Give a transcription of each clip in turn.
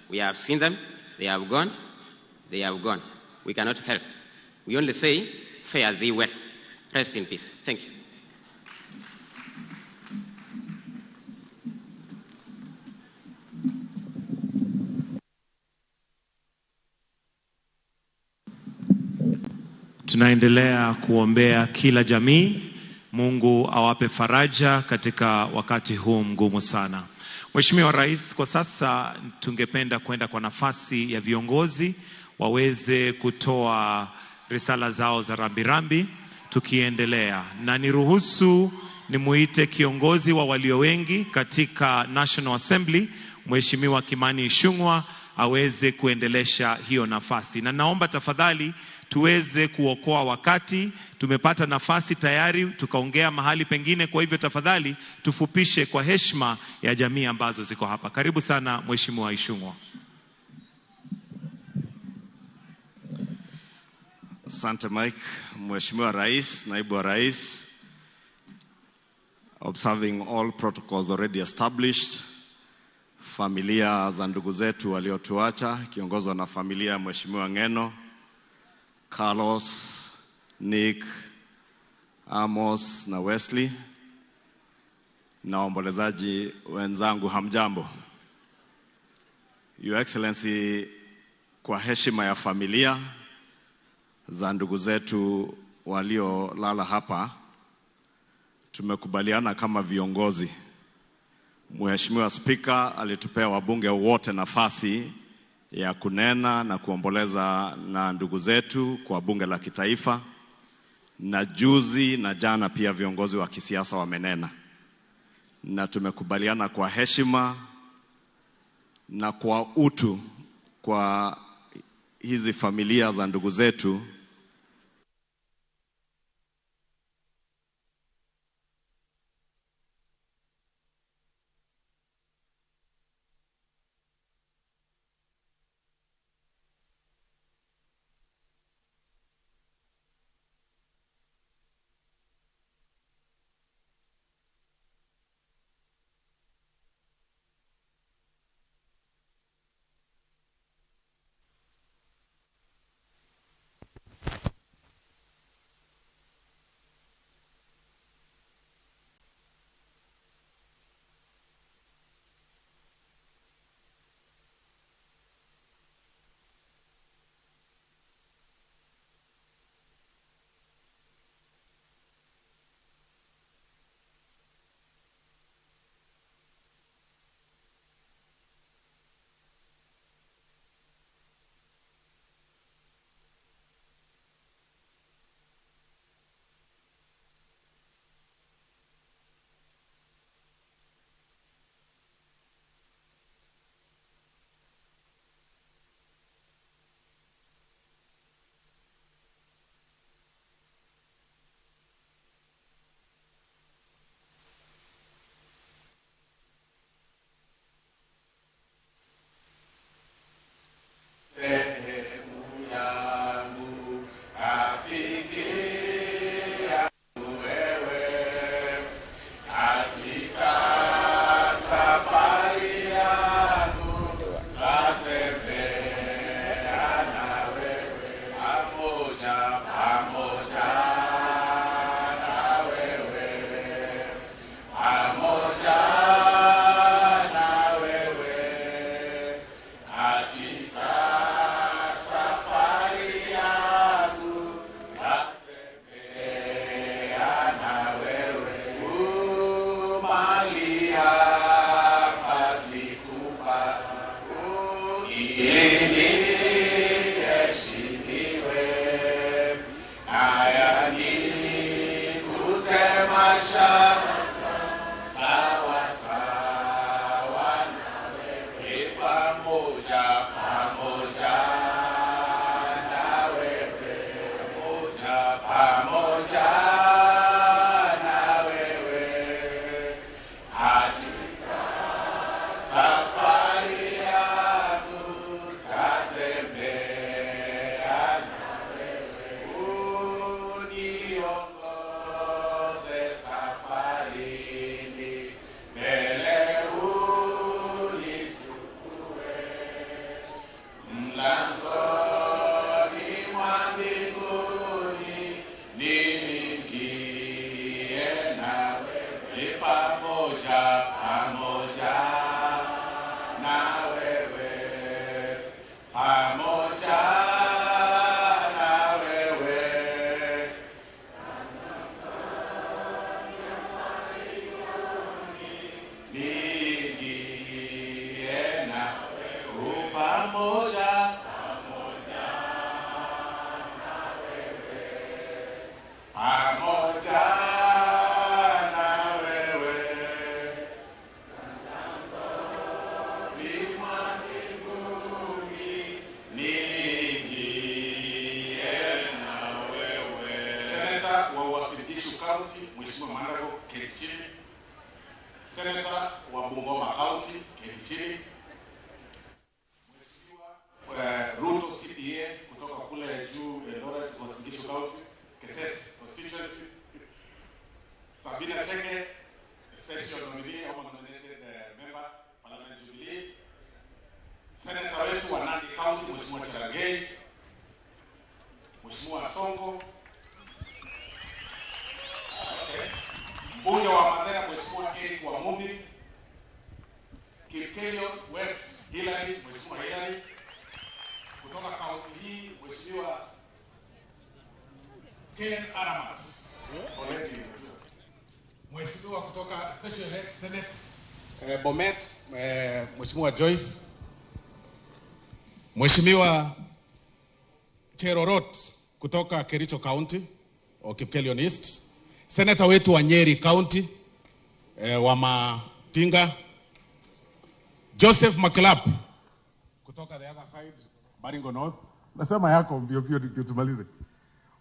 We have seen them. They have gone. They have gone. We cannot help. We only say, fare thee well. Rest in peace. Thank you. Tunaendelea kuombea kila jamii. Mungu awape faraja katika wakati huu mgumu sana. Mheshimiwa Rais, kwa sasa tungependa kwenda kwa nafasi ya viongozi waweze kutoa risala zao za rambirambi tukiendelea. Na niruhusu nimuite kiongozi wa walio wengi katika National Assembly, Mheshimiwa Kimani Ichung'wah, aweze kuendelesha hiyo nafasi. Na naomba tafadhali tuweze kuokoa wakati. Tumepata nafasi tayari tukaongea mahali pengine, kwa hivyo tafadhali tufupishe kwa heshima ya jamii ambazo ziko hapa. Karibu sana Mheshimiwa Ichung'wah. Asante Mike. Mheshimiwa Rais, Naibu wa Rais, observing all protocols already established, familia za ndugu zetu waliotuacha kiongozwa na familia ya Mheshimiwa Ng'eno, Carlos, Nick, Amos na Wesley, na waombolezaji wenzangu, hamjambo. Your Excellency, kwa heshima ya familia za ndugu zetu waliolala hapa, tumekubaliana kama viongozi. Mheshimiwa Spika alitupea wabunge wote nafasi ya kunena na kuomboleza na ndugu zetu kwa bunge la kitaifa, na juzi na jana pia viongozi wa kisiasa wamenena, na tumekubaliana kwa heshima na kwa utu kwa hizi familia za ndugu zetu Pamoja na wewe. Niingie na wewe pamoja. Pamoja na wewe. Mlima mbinguni, niingie na wewe. Senator wa Uasin Gishu County, Mheshimiwa Mandago, keti chini. Senator wa Bungoma County, keti chini. Mheshimiwa Ruto CPA kutoka kule juu Eldoret, Uasin Gishu County, Keses constituency. Sabina Chege, special nominee ama nominated member Parliament Jubilee. Senator wetu wa Nandi County, Mheshimiwa Cherargei, Mheshimiwa Sonko. Okay. Mbunge wa Mathera Mheshimiwa Eric Wamumbi, Kipkelio West Hillary, Mheshimiwa Hillary. Kutoka kaunti hii Mheshimiwa Ken Aramat. Oleti. Mheshimiwa kutoka Special Elect Senate Bomet, Mheshimiwa Joyce. Mheshimiwa Cherorot kutoka Kericho County o Kipkelion East. Senator wetu wa Nyeri County wa Matinga. Joseph Makilap kutoka the other side Baringo North. Nasema yako mbio mbio ndio tumalize.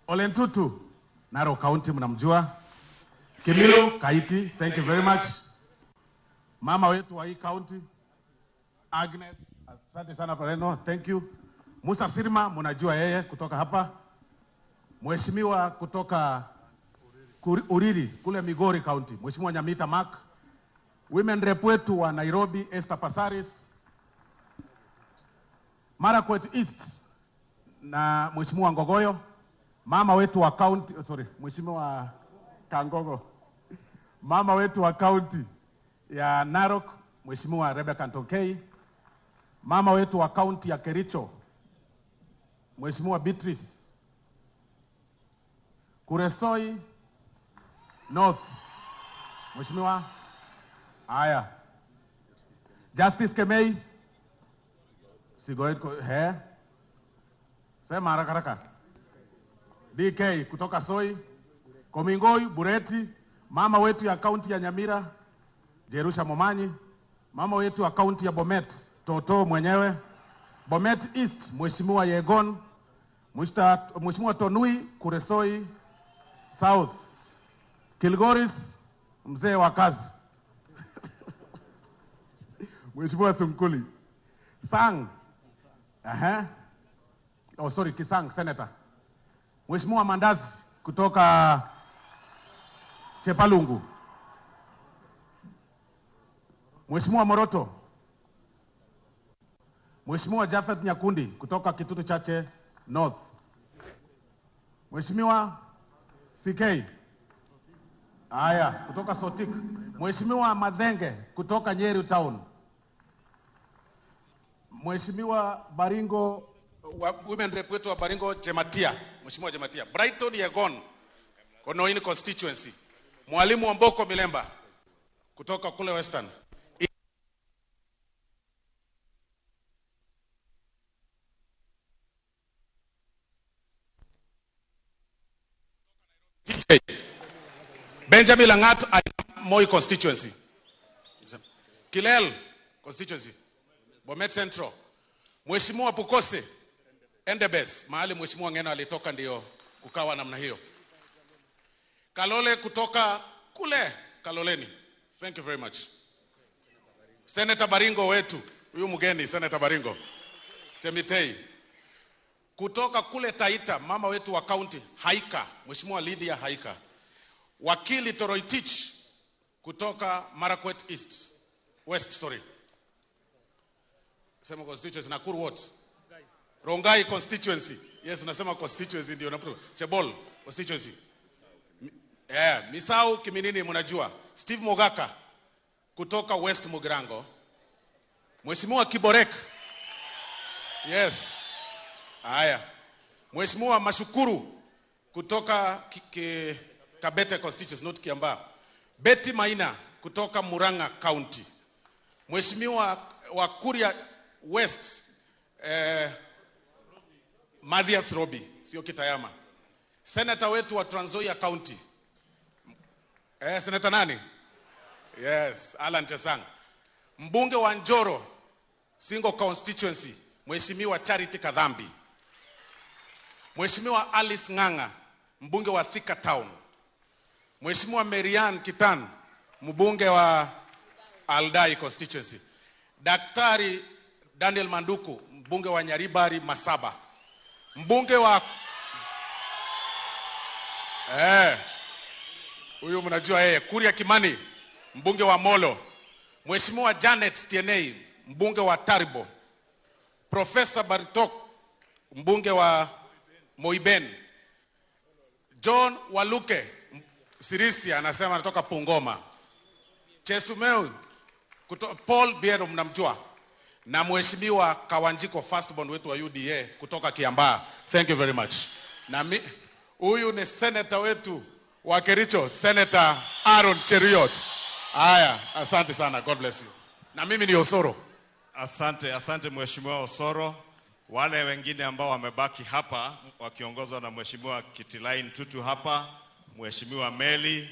Olentutu Narok County mnamjua. Kimilo Kaiti, thank you very much. Mama wetu wa hii county Agnes, asante sana Pareno, thank you. Musa Sirma mnajua yeye kutoka hapa. Mheshimiwa kutoka Uriri kule Migori County, Mheshimiwa Nyamita Mark. Women rep wetu wa Nairobi Esther Passaris. Marakwet East na Mheshimiwa Ngogoyo. Mama wetu wa county, oh, sorry, Mheshimiwa Kangogo. Mama wetu wa county ya Narok, Mheshimiwa Rebecca Ntokei. Mama wetu wa county ya Kericho, Mheshimiwa Beatrice Kuresoi North, Mheshimiwa haya Justice Kemei Sigoet he sema haraka haraka. DK kutoka Soi, Komingoi Bureti, mama wetu ya kaunti ya Nyamira Jerusha Momanyi, mama wetu wa kaunti ya Bomet Toto mwenyewe, Bomet East Mheshimiwa Yegon, Mheshimiwa Tonui Kuresoi South, Kilgoris mzee wa kazi Mheshimiwa Sunkuli Sang, oh sorry, Kisang Senator, Mheshimiwa Mandazi kutoka Chepalungu, Mheshimiwa Moroto, Mheshimiwa Jafeth Nyakundi kutoka Kitutu Chache North, Mheshimiwa CK haya kutoka Sotik, Mheshimiwa Madhenge kutoka Nyeri Town, Mheshimiwa Baringo wa women rep wetu wa Baringo Jematia, Mheshimiwa Jematia, Brighton Yegon Konoin constituency, Mwalimu Wamboko Milemba kutoka kule Western. TK. Benjamin Langat, Moi constituency. Kilel constituency. Bomet Central. Mheshimiwa Pukose Endebess, mahali Mheshimiwa Ngeno alitoka ndio kukawa namna hiyo. Kalole kutoka kule Kaloleni. Thank you very much. Senator Baringo wetu, huyu mgeni Senator Baringo. Chemitei. Kutoka kule Taita, mama wetu wa county Haika, Mheshimiwa Lydia Haika. Wakili Toroitich kutoka Marakwet East, West, sorry. Sema constituency Nakuru what? Rongai constituency. Yes, unasema constituency ndio unapo. Chebol constituency. Misau Kiminini mnajua. Steve Mogaka kutoka West Mugirango. Mheshimiwa Kiborek. Yes. Haya. Mheshimiwa Mashukuru kutoka Kabete constituency, not Kiambaa. Betty Maina kutoka Murang'a County. Mheshimiwa wa Kuria West, Mathias Robi, sio Kitayama. Senator wetu wa Trans Nzoia County. Senator nani? Yes, Alan Chesang. Mbunge wa Njoro single constituency, Mheshimiwa Charity Kadhambi. Mheshimiwa Alice Ng'ang'a, mbunge wa Thika Town. Mheshimiwa Marian Kitan, mbunge wa Aldai constituency. Daktari Daniel Manduku, mbunge wa Nyaribari Masaba. Mbunge wa huyu mnajua yeye, Kuria Kimani, mbunge wa Molo. Mheshimiwa Janet Tienei, mbunge wa Taribo. Professor Bartok, mbunge wa Moiben. John Waluke Sirisia, anasema anatoka Pungoma. Chesumeu Paul Biero mnamjua, na Mheshimiwa Kawanjiko firstborn wetu wa UDA kutoka Kiambaa. Thank you very much. Na huyu ni senator wetu wa Kericho, Senator Aaron Cheruiyot. Haya, asante sana. God bless you. Na mimi ni Osoro. Asante, asante Mheshimiwa Osoro. Wale wengine ambao wamebaki hapa wakiongozwa na Mheshimiwa Kitilai Ntutu hapa, Mheshimiwa Meli,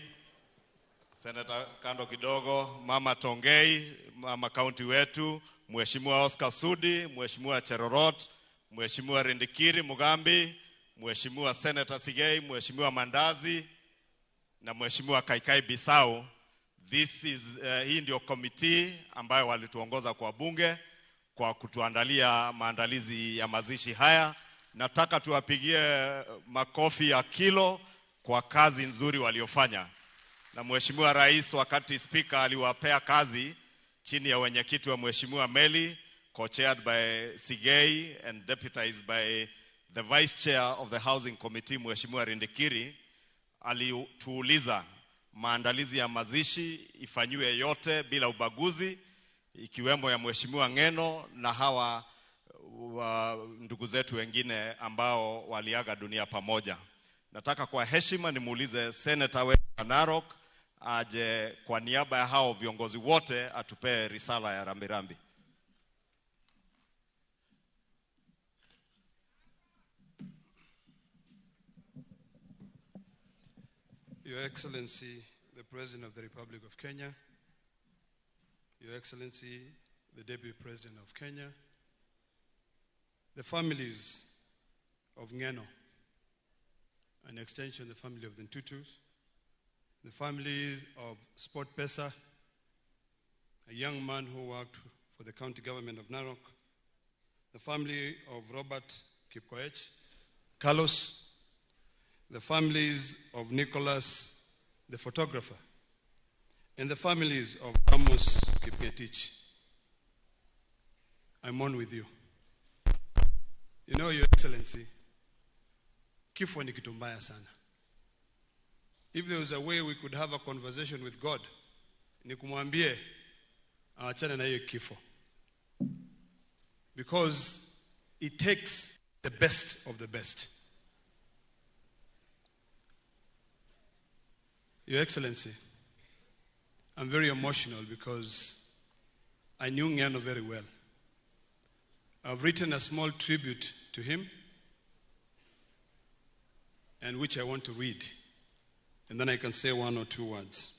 Senator kando kidogo, Mama Tongei, Mama County wetu, Mheshimiwa Oscar Sudi, Mheshimiwa Cherorot, Mheshimiwa Rindikiri Mugambi, Mheshimiwa Senator Sigei, Mheshimiwa Mandazi na Mheshimiwa Kaikai Bisau. Hii ndio committee ambayo walituongoza kwa bunge kwa kutuandalia maandalizi ya mazishi haya. Nataka tuwapigie makofi ya kilo kwa kazi nzuri waliofanya. Na Mheshimiwa Rais, wakati Speaker aliwapea kazi chini ya wenyekiti wa Mheshimiwa Meli, co-chaired by Sigei and deputized by the Vice Chair of the Housing Committee, Mheshimiwa Rindikiri, alituuliza maandalizi ya mazishi ifanyiwe yote bila ubaguzi, ikiwemo ya Mheshimiwa Ng'eno na hawa ndugu zetu wengine ambao waliaga dunia pamoja. Nataka kwa heshima nimuulize Senator wetu wa Narok aje kwa niaba ya hao viongozi wote atupee risala ya rambirambi. Your Excellency, the President of the Republic of Kenya, Your Excellency, the Deputy President of Kenya, the families of Ng'eno, an extension of the family of the Ntutus, the families of Sport Pesa, a young man who worked for the county government of Narok, the family of Robert Kipkoech, Carlos, the families of Nicholas, the photographer, and the families of Amos Kipngetich. I'm on with you. You know, Your Excellency, kifo ni kitu mbaya sana. If there was a way we could have a conversation with God, ni kumwambie aachane na hiyo kifo. Because it takes the best of the best. Your Excellency, I'm very emotional because I knew Ng'eno very well. I've written a small tribute to him, and which I want to read, and then I can say one or two words.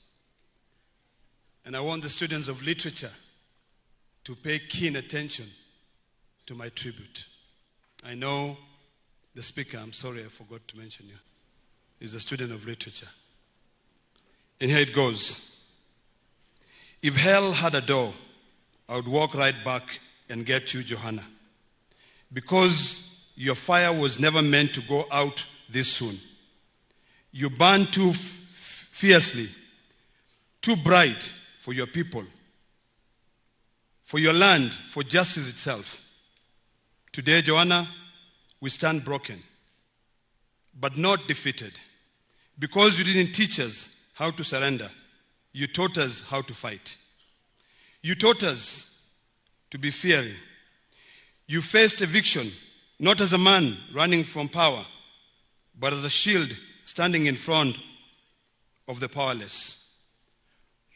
And I want the students of literature to pay keen attention to my tribute. I know the speaker, I'm sorry I forgot to mention you, is a student of literature. And here it goes. If hell had a door, I would walk right back and get you, Johanna. Because your fire was never meant to go out this soon. You burned too fiercely, too bright for your people, for your land, for justice itself. Today, Johanna, we stand broken, but not defeated. Because you didn't teach us how to surrender, you taught us how to fight. You taught us to be fearing. You faced eviction, Not as a man running from power, but as a shield standing in front of the powerless.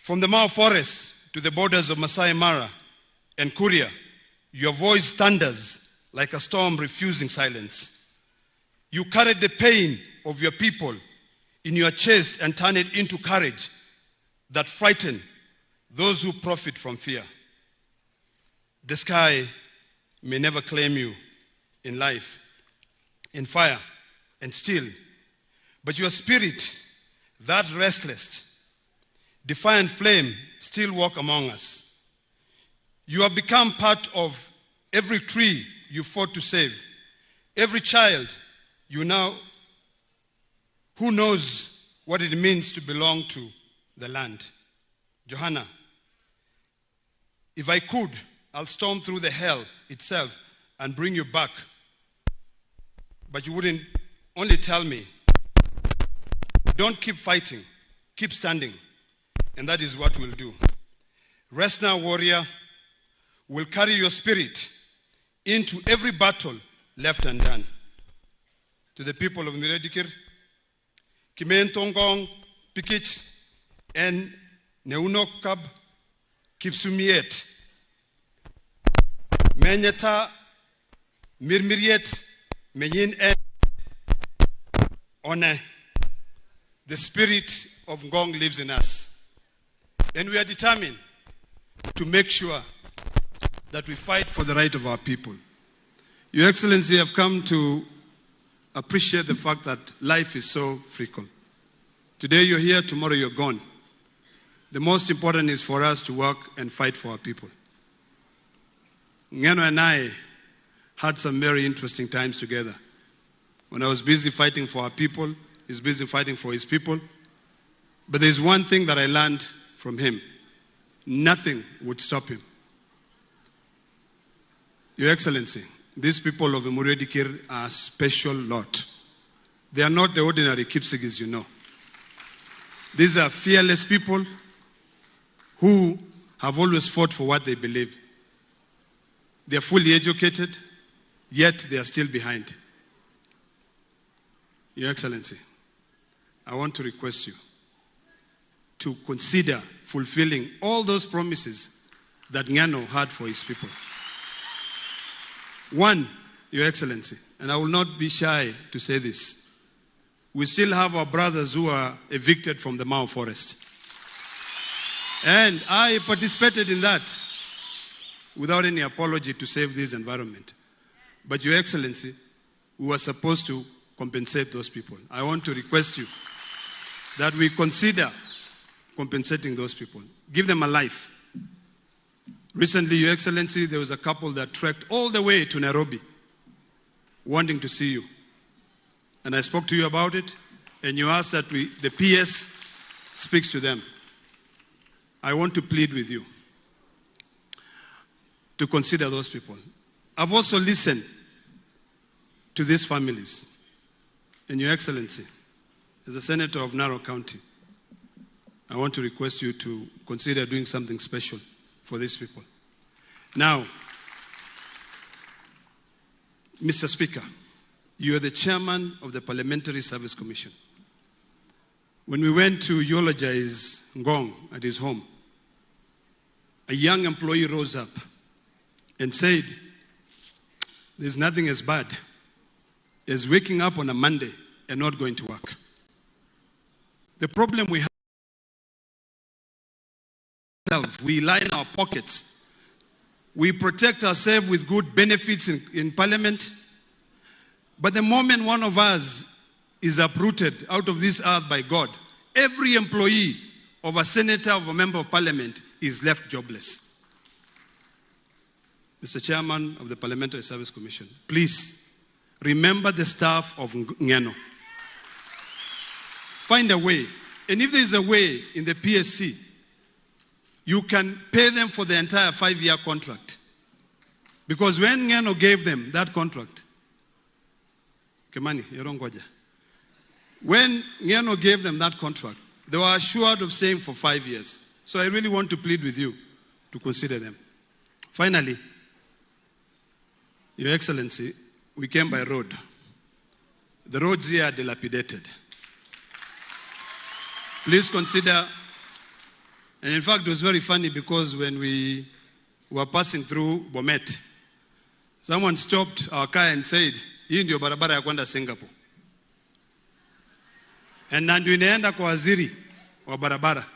From the Mau Forest to the borders of Masai Mara and Kuria, your voice thunders like a storm refusing silence. You carried the pain of your people in your chest and turned it into courage that frightened those who profit from fear. The sky may never claim you in life, in fire and steel, but your spirit, that restless, defiant flame, still walk among us. You have become part of every tree you fought to save, every child you now who knows what it means to belong to the land. Johanna, if I could, I'll storm through the hell itself and bring you back. But you wouldn't only tell me, don't keep fighting, keep standing. And that is what we'll do. Rest now, warrior. We'll carry your spirit into every battle left undone. To the people of Emurua Dikirr, Kimen Tongong, Pikich, and Neunokab Kipsumiet, Menyeta Mirmiriet, Menyin En One. The spirit of Ngong lives in us. And we are determined to make sure that we fight for the right of our people. Your Excellency, I've come to appreciate the fact that life is so fickle. Today you're here, tomorrow you're gone. The most important is for us to work and fight for our people. Ngeno and I had some very interesting times together. When I was busy fighting for our people, he's busy fighting for his people. But there's one thing that I learned from him. Nothing would stop him. Your Excellency, these people of Emurua Dikirr are a special lot. They are not the ordinary Kipsigis you know. These are fearless people who have always fought for what they believe. They are fully educated, yet they are still behind. Your Excellency, I want to request you to consider fulfilling all those promises that Ngeno had for his people. One, Your Excellency, and I will not be shy to say this, we still have our brothers who are evicted from the Mau Forest. And I participated in that without any apology to save this environment. But Your Excellency, we were supposed to compensate those people. I want to request you that we consider compensating those people. Give them a life. Recently, Your Excellency, there was a couple that trekked all the way to Nairobi wanting to see you. And I spoke to you about it, and you asked that the PS speaks to them. I want to plead with you to consider those people. I've also listened to these families. And Your Excellency, as a senator of Narok County, I want to request you to consider doing something special for these people. Now, Mr. Speaker, you are the chairman of the Parliamentary Service Commission. When we went to eulogize Ngong at his home, a young employee rose up and said, there's nothing as bad as waking up on a Monday and not going to work. The problem we have, we line our pockets. We protect ourselves with good benefits in Parliament. But the moment one of us is uprooted out of this earth by God, every employee of a senator, of a member of Parliament is left jobless. Mr. Chairman of the Parliamentary Service Commission, please remember the staff of Ngeno. Find a way. And if there is a way in the PSC, you can pay them for the entire 5-year contract. Because when Ngeno gave them that contract, Kimani, Yerongoja. When Ngeno gave them that contract, they were assured of staying for 5 years. So I really want to plead with you to consider them. Finally, Your Excellency, We came by road. The roads here are dilapidated. Please consider, and in fact it was very funny because when we were passing through Bomet, someone stopped our car and said, "Hii ndio barabara ya kwenda Singapore." And na ndio inaenda kwa waziri wa barabara.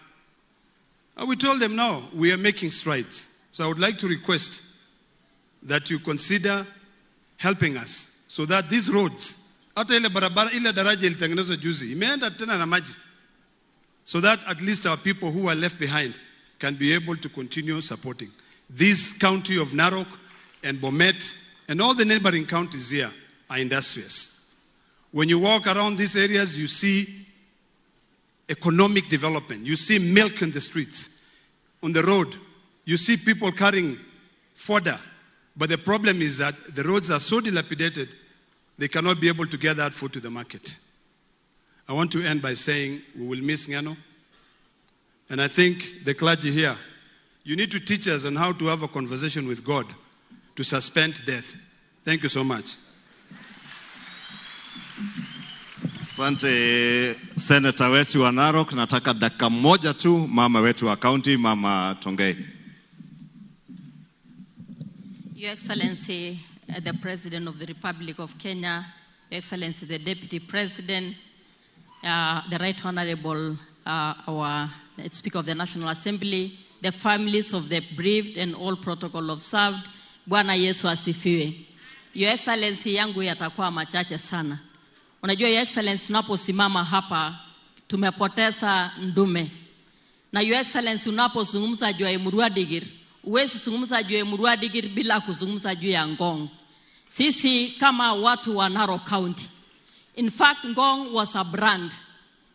And we told them, "No, we are making strides." So I would like to request that you consider helping us so that these roads, hata ile barabara, ile daraja ilitengenezwa juzi, imeenda tena na maji, so that at least our people who are left behind can be able to continue supporting. This county of Narok and Bomet and all the neighboring counties here are industrious. When you walk around these areas, you see economic development. You see milk in the streets, on the road. You see people carrying fodder. But the problem is that the roads are so dilapidated, they cannot be able to get that food to the market. I want to end by saying we will miss Ngeno. And I think the clergy here, you need to teach us on how to have a conversation with God to suspend death. Thank you so much. Asante, seneta wetu wa Narok. Nataka dakika moja tu, mama wetu wa county, Mama Tongei. Your Excellency, the President of the Republic of Kenya, Your Excellency, the Deputy President, the Right Honorable, our Speaker of the National Assembly, the families of the bereaved and all protocol observed. Bwana Yesu asifiwe. Your Excellency, yangu yatakuwa machache sana. Unajua, Your Excellency, tunaposimama hapa tumepoteza ndume. Na Your Excellency, unapozungumza juu ya Emurua Dikirr, huwezi zungumza juu ya Emurua Dikirr bila kuzungumza juu ya Ngong. Sisi kama watu wa Narok County, in fact Ngong was a brand.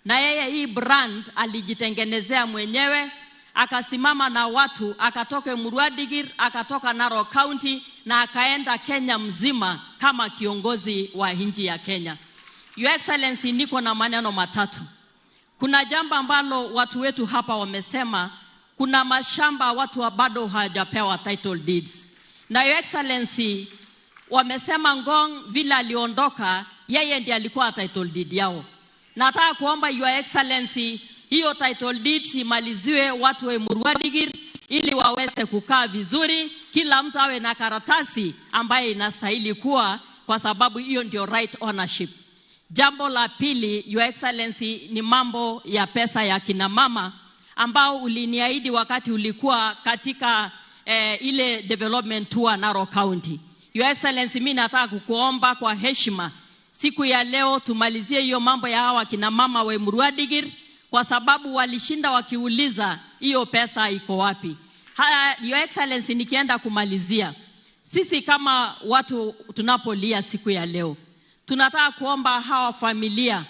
Na yeye hii brand alijitengenezea mwenyewe, akasimama na watu, akatoka Emurua Dikirr, akatoka Narok County na akaenda Kenya mzima kama kiongozi wa nchi ya Kenya. Your Excellency, niko na maneno matatu. Kuna jambo ambalo watu wetu hapa wamesema, kuna mashamba watu wa bado hawajapewa title deeds. Na Your Excellency, wamesema Ngong vile aliondoka, yeye ndiye alikuwa title deed yao. Nataka kuomba Your Excellency, hiyo title deeds imaliziwe watu wa Emurua Dikirr ili waweze kukaa vizuri, kila mtu awe na karatasi ambaye inastahili kuwa, kwa sababu hiyo ndio right ownership. Jambo la pili, Your Excellency, ni mambo ya pesa ya kina mama ambao uliniahidi wakati ulikuwa katika ile development tour Narok County. Your Excellency, mimi nataka kukuomba kwa heshima siku ya leo tumalizie hiyo mambo ya hawa kina mama wa Emurua Dikirr, kwa sababu walishinda wakiuliza hiyo pesa iko wapi. Haya, Your Excellency, nikienda kumalizia, sisi kama watu tunapolia siku ya leo, tunataka kuomba hawa familia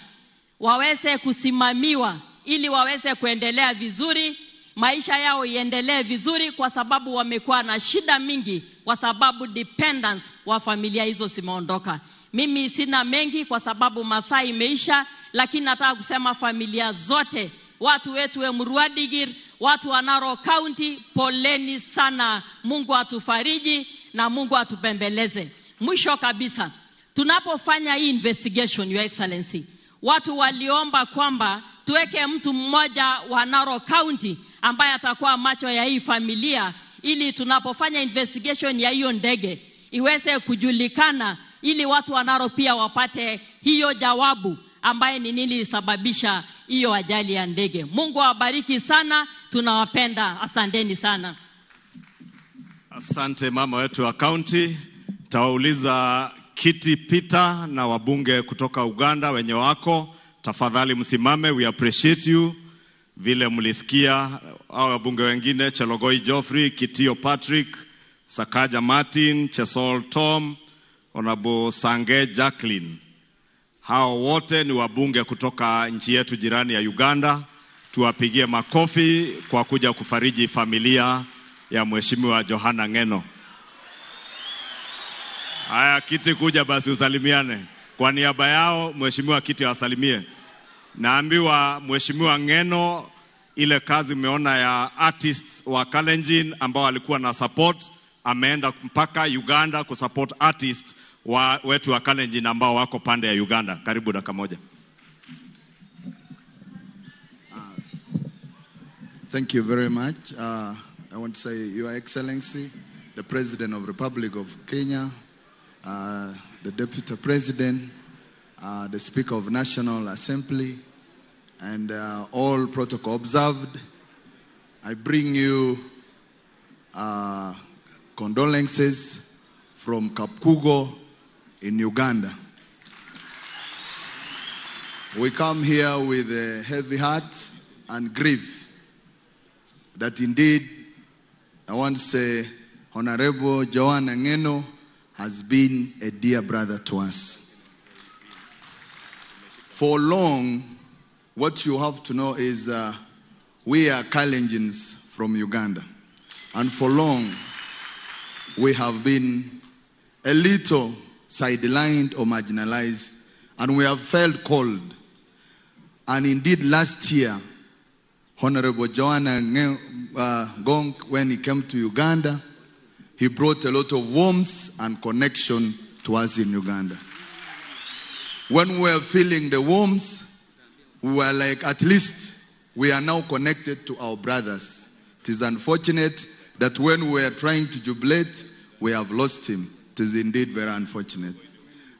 waweze kusimamiwa ili waweze kuendelea vizuri, maisha yao iendelee vizuri, kwa sababu wamekuwa na shida mingi, kwa sababu dependence wa familia hizo zimeondoka. Mimi sina mengi kwa sababu masaa imeisha, lakini nataka kusema familia zote, watu wetu wa Emurua Dikirr, watu wa Narok County, poleni sana. Mungu atufariji na Mungu atupembeleze. Mwisho kabisa, tunapofanya hii investigation, Your Excellency, watu waliomba kwamba tuweke mtu mmoja wa Narok County ambaye atakuwa macho ya hii familia, ili tunapofanya investigation ya hiyo ndege iweze kujulikana, ili watu wa Narok pia wapate hiyo jawabu ambaye ni nini ilisababisha hiyo ajali ya ndege. Mungu awabariki sana, tunawapenda, asanteni sana. Asante mama wetu wa county. Tawauliza Kiti Peter na wabunge kutoka Uganda wenye wako, tafadhali msimame, we appreciate you. Vile mlisikia hao wabunge wengine, Chelogoi Geoffrey, Kitio Patrick, Sakaja Martin, Chesol Tom, Honorable Sange Jacqueline. Hao wote ni wabunge kutoka nchi yetu jirani ya Uganda. Tuwapigie makofi kwa kuja kufariji familia ya Mheshimiwa Johana Ngeno. Haya, Kiti kuja basi usalimiane. Kwa niaba yao Mheshimiwa Kiti awasalimie. Naambiwa Mheshimiwa Ngeno, ile kazi umeona ya artists wa Kalenjin ambao walikuwa na support, Ameenda mpaka Uganda kusupport artists wetu wa Kalenjin ambao wako pande ya Uganda. Karibu dakika moja. Thank you very much. I want to say, Your Excellency, the President of the Republic of Kenya, the Deputy President, the Speaker of National Assembly, and all protocol observed. I bring you condolences from Kapkugo in Uganda. We come here with a heavy heart and grief that indeed, I want to say, Honorable Johana Ng'eno has been a dear brother to us. For long, what you have to know is we are Kalenjins from Uganda. And for long, we have been a little sidelined or marginalized, and we have felt cold. And indeed, last year, Honorable Johana Ng'eno, when he came to Uganda, he brought a lot of warmth and connection to us in Uganda. When we were feeling the warmth, we were like, at least we are now connected to our brothers. It is unfortunate that when we are trying to jubilate, we have lost him. It is indeed very unfortunate.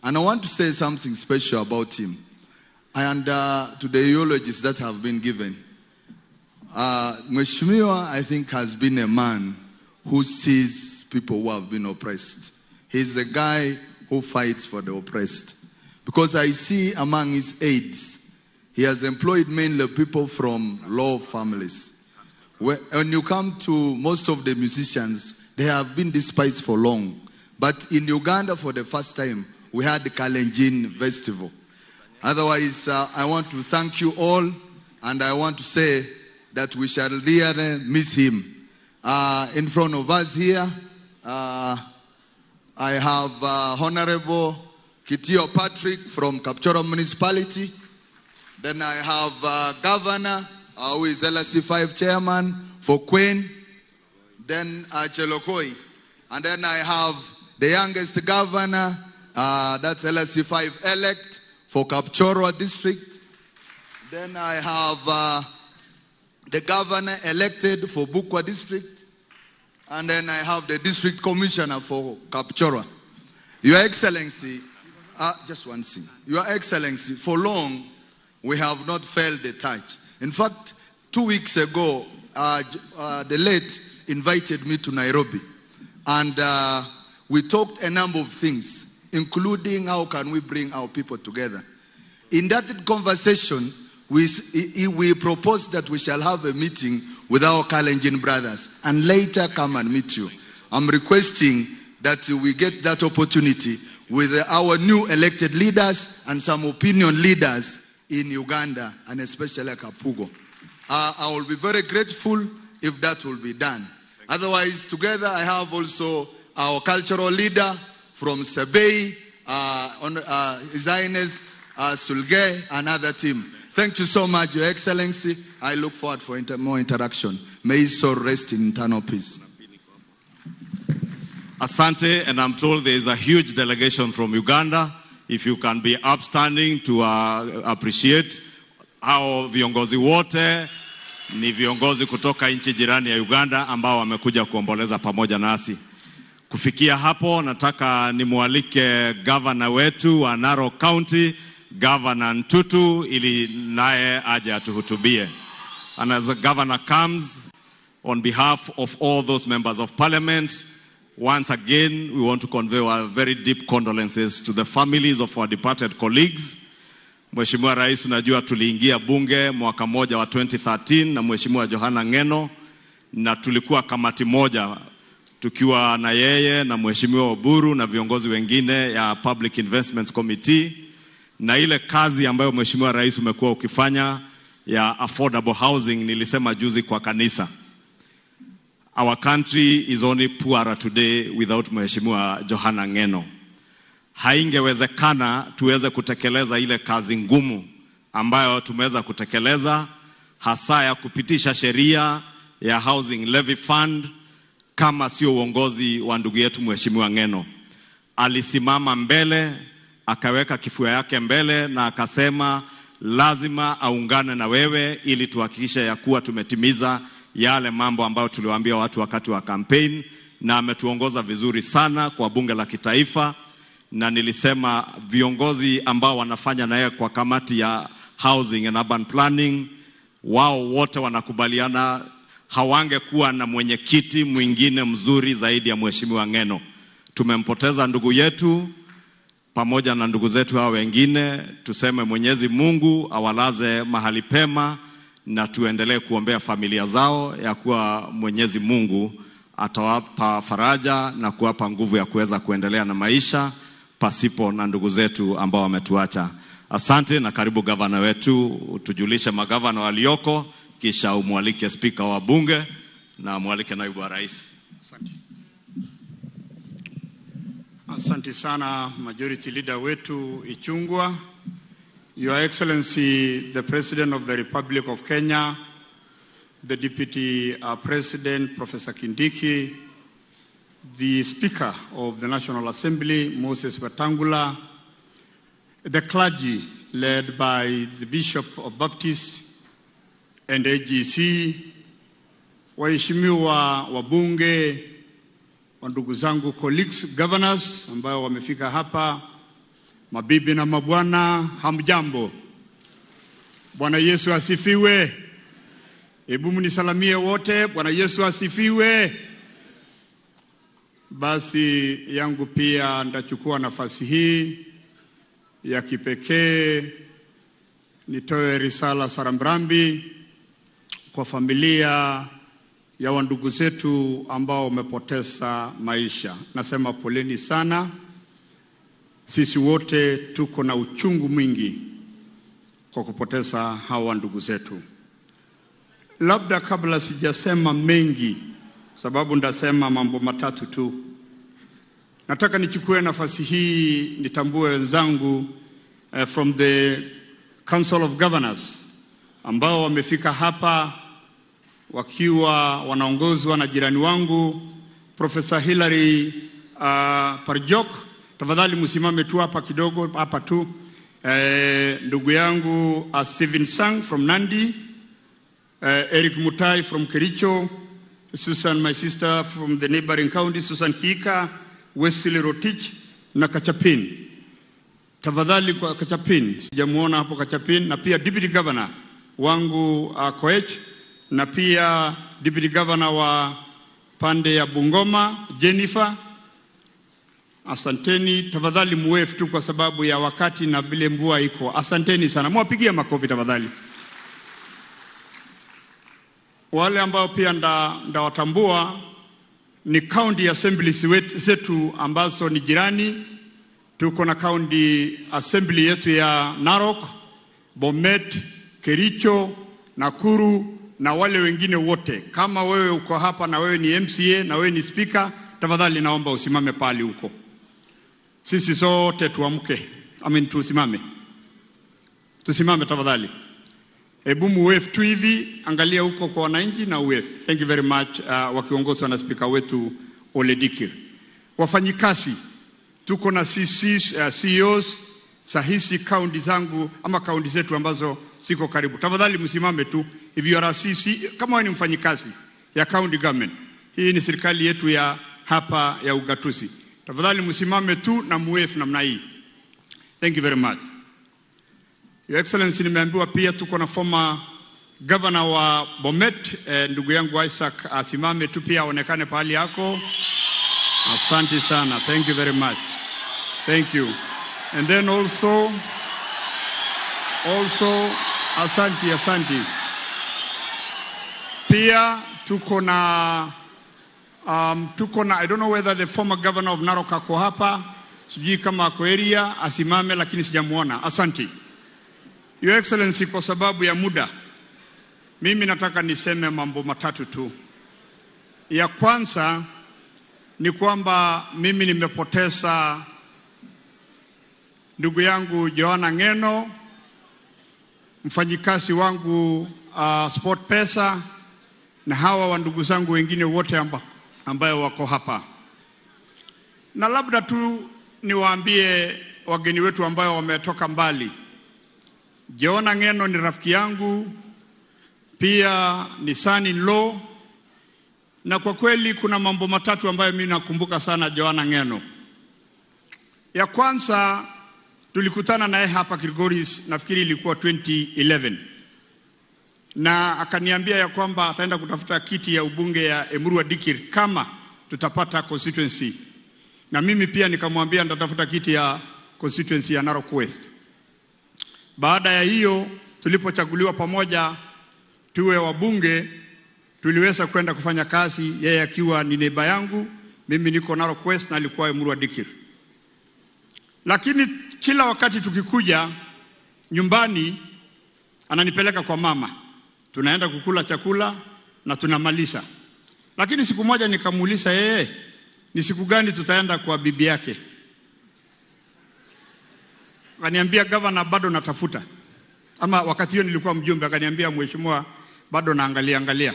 And I want to say something special about him and to the eulogies that have been given. Mheshimiwa, I think, has been a man who sees people who have been oppressed. He's a guy who fights for the oppressed. Because I see among his aides, he has employed mainly people from low families. When you come to most of the musicians, they have been despised for long. But in Uganda, for the first time, we had the Kalenjin Festival. Otherwise, I want to thank you all, and I want to say that we shall dearly miss him. In front of us here, I have Honorable Kitio Patrick from Kapchorwa Municipality. Then I have Governor, who is LSC5 chairman for Queen. Then Chelokoi. And then I have the youngest governor, that's LSC5 elect for Kapchorwa district. Then I have the governor elected for Bukwa district. And then I have the district commissioner for Kapchorwa. Your Excellency, just one thing. Your Excellency, for long, we have not felt the touch. In fact, 2 weeks ago, the late invited me to Nairobi. And we talked a number of things, including how can we bring our people together. In that conversation, we proposed that we shall have a meeting with our Kalenjin brothers and later come and meet you. I'm requesting that we get that opportunity with our new elected leaders and some opinion leaders in Uganda, and especially Kapkugo. I will be very grateful if that will be done. Otherwise, together I have also our cultural leader from Sebei, His Highness Sulge, and other team. Thank you so much, Your Excellency. I look forward for more interaction. May his soul rest in eternal peace. Asante, and I'm told there is a huge delegation from Uganda. If you can be upstanding to appreciate hao viongozi wote ni viongozi kutoka nchi jirani ya Uganda ambao wamekuja kuomboleza pamoja nasi. Kufikia hapo, nataka nimwalike governor wetu wa Narok County, Governor Ntutu, ili naye aje atuhutubie. And as the governor comes, on behalf of all those members of parliament, once again, we want to convey our very deep condolences to the families of our departed colleagues. Mheshimiwa Rais, unajua tuliingia bunge mwaka moja wa 2013 na Mheshimiwa Johana Ng'eno, na tulikuwa kamati moja tukiwa na yeye na Mheshimiwa Oburu na viongozi wengine ya Public Investments Committee, na ile kazi ambayo Mheshimiwa Rais umekuwa ukifanya ya affordable housing, nilisema juzi kwa kanisa. Our country is only poorer today without Mheshimiwa Johana Ng'eno. Haingewezekana tuweze kutekeleza ile kazi ngumu ambayo tumeweza kutekeleza, hasa ya kupitisha sheria ya Housing Levy Fund kama sio uongozi wa ndugu yetu Mheshimiwa Ng'eno. Alisimama mbele, akaweka kifua yake mbele na akasema lazima aungane na wewe ili tuhakikishe ya kuwa tumetimiza yale mambo ambayo tuliwaambia watu wakati wa campaign, na ametuongoza vizuri sana kwa bunge la kitaifa. Na nilisema viongozi ambao wanafanya na yeye kwa kamati ya Housing and Urban Planning, wao wote wanakubaliana hawangekuwa na mwenyekiti mwingine mzuri zaidi ya Mheshimiwa Ng'eno. Tumempoteza ndugu yetu pamoja na ndugu zetu hao wengine. Tuseme Mwenyezi Mungu awalaze mahali pema, na tuendelee kuombea familia zao ya kuwa Mwenyezi Mungu atawapa faraja na kuwapa nguvu ya kuweza kuendelea na maisha pasipo na ndugu zetu ambao wametuacha. Asante na karibu gavana wetu, utujulishe magavana walioko, kisha umwalike spika wa bunge na mwalike naibu wa rais. Asante. Asante sana Majority Leader wetu Ichung'wah. Your Excellency, the President of the Republic of Kenya, the Deputy President, Professor Kindiki, the Speaker of the National Assembly, Moses Wetangula, the clergy led by the Bishop of Baptist and AGC, waheshimiwa wabunge, wandugu zangu colleagues governors ambao wamefika hapa, mabibi na mabwana, hamjambo. Bwana Yesu asifiwe. Hebu mnisalamie wote, Bwana Yesu asifiwe. Basi yangu pia ndachukua nafasi hii ya kipekee nitoe risala sarambirambi kwa familia ya wandugu zetu ambao wamepoteza maisha. Nasema poleni sana. Sisi wote tuko na uchungu mwingi kwa kupoteza hawa ndugu zetu. Labda kabla sijasema mengi, sababu ndasema mambo matatu tu, nataka nichukue nafasi hii nitambue wenzangu from the Council of Governors ambao wamefika hapa wakiwa wanaongozwa na jirani wangu Professor Hilary Parjok. Tafadhali msimame tu hapa kidogo, hapa tu. Ndugu yangu Stephen Sang from Nandi, Eric Mutai from Kericho, Susan, my sister from the neighboring county, Susan Kika, Wesley Rotich na Kachapin. Tafadhali kwa Kachapin, sijamuona hapo Kachapin, na pia Deputy Governor wangu Koech, na pia Deputy Governor wa pande ya Bungoma Jennifer. Asanteni, tafadhali muwave tu kwa sababu ya wakati na vile mvua iko. Asanteni sana, mwapigie makofi tafadhali. Wale ambao pia ndawatambua ni county assemblies zetu ambazo ni jirani. Tuko na county assembly yetu ya Narok, Bomet, Kericho, Nakuru na wale wengine wote. Kama wewe uko hapa na wewe ni MCA na wewe ni speaker, tafadhali naomba usimame pale huko. Sisi sote tuamke. Tusimame. Tusimame tafadhali. Hebu muwave tu hivi, angalia huko kwa wananchi na wave. Thank you very much, wakiongozwa na speaker wetu Ole Dikir. Wafanyikazi, tuko na CCs, CEOs, sahisi kaunti zangu ama kaunti zetu ambazo siko karibu. Tafadhali msimame tu. If you are a CC, kama wewe ni mfanyikazi ya county government, hii ni serikali yetu ya hapa ya ugatuzi. Tafadhali msimame tu na muwave namna hii. Thank you very much. Your Excellency, nimeambiwa pia tuko na former governor wa Bomet, ndugu yangu Isaac asimame tu pia aonekane pahali yako. Asante sana. Thank you very much. Thank you. And then also asante, asante. Pia tuko na I don't know whether the former governor of Narok ako hapa, sijui kama ako area, asimame lakini sijamuona. Asante. Your Excellency, kwa sababu ya muda, mimi nataka niseme mambo matatu tu. Ya kwanza ni kwamba mimi nimepoteza ndugu yangu Joanna Ng'eno, mfanyikazi wangu Sport Pesa, na hawa wa ndugu zangu wengine wote ambayo wako hapa. Na labda tu niwaambie wageni wetu ambayo wametoka mbali. Johana Ng'eno ni rafiki yangu, pia ni son in law, na kwa kweli kuna mambo matatu ambayo mimi nakumbuka sana Johana Ng'eno. Ya kwanza, tulikutana naye hapa Kilgoris, nafikiri ilikuwa 2011. Na akaniambia ya kwamba ataenda kutafuta kiti ya ubunge ya Emurua Dikir kama tutapata constituency. Na mimi pia nikamwambia nitatafuta kiti ya constituency ya Narok West. Baada ya hiyo, tulipochaguliwa pamoja tuwe wabunge, tuliweza kwenda kufanya kazi, yeye akiwa ni neighbour yangu, mimi niko Narok West na alikuwa Emurua Dikir. Lakini kila wakati tukikuja nyumbani ananipeleka kwa mama. Tunaenda kukula chakula na tunamaliza. Lakini siku moja nikamuuliza yeye, ni siku gani tutaenda kwa bibi yake? Akaniambia, "Governor, bado natafuta." Ama wakati hiyo nilikuwa mjumbe, akaniambia, "Mheshimiwa, bado naangalia angalia."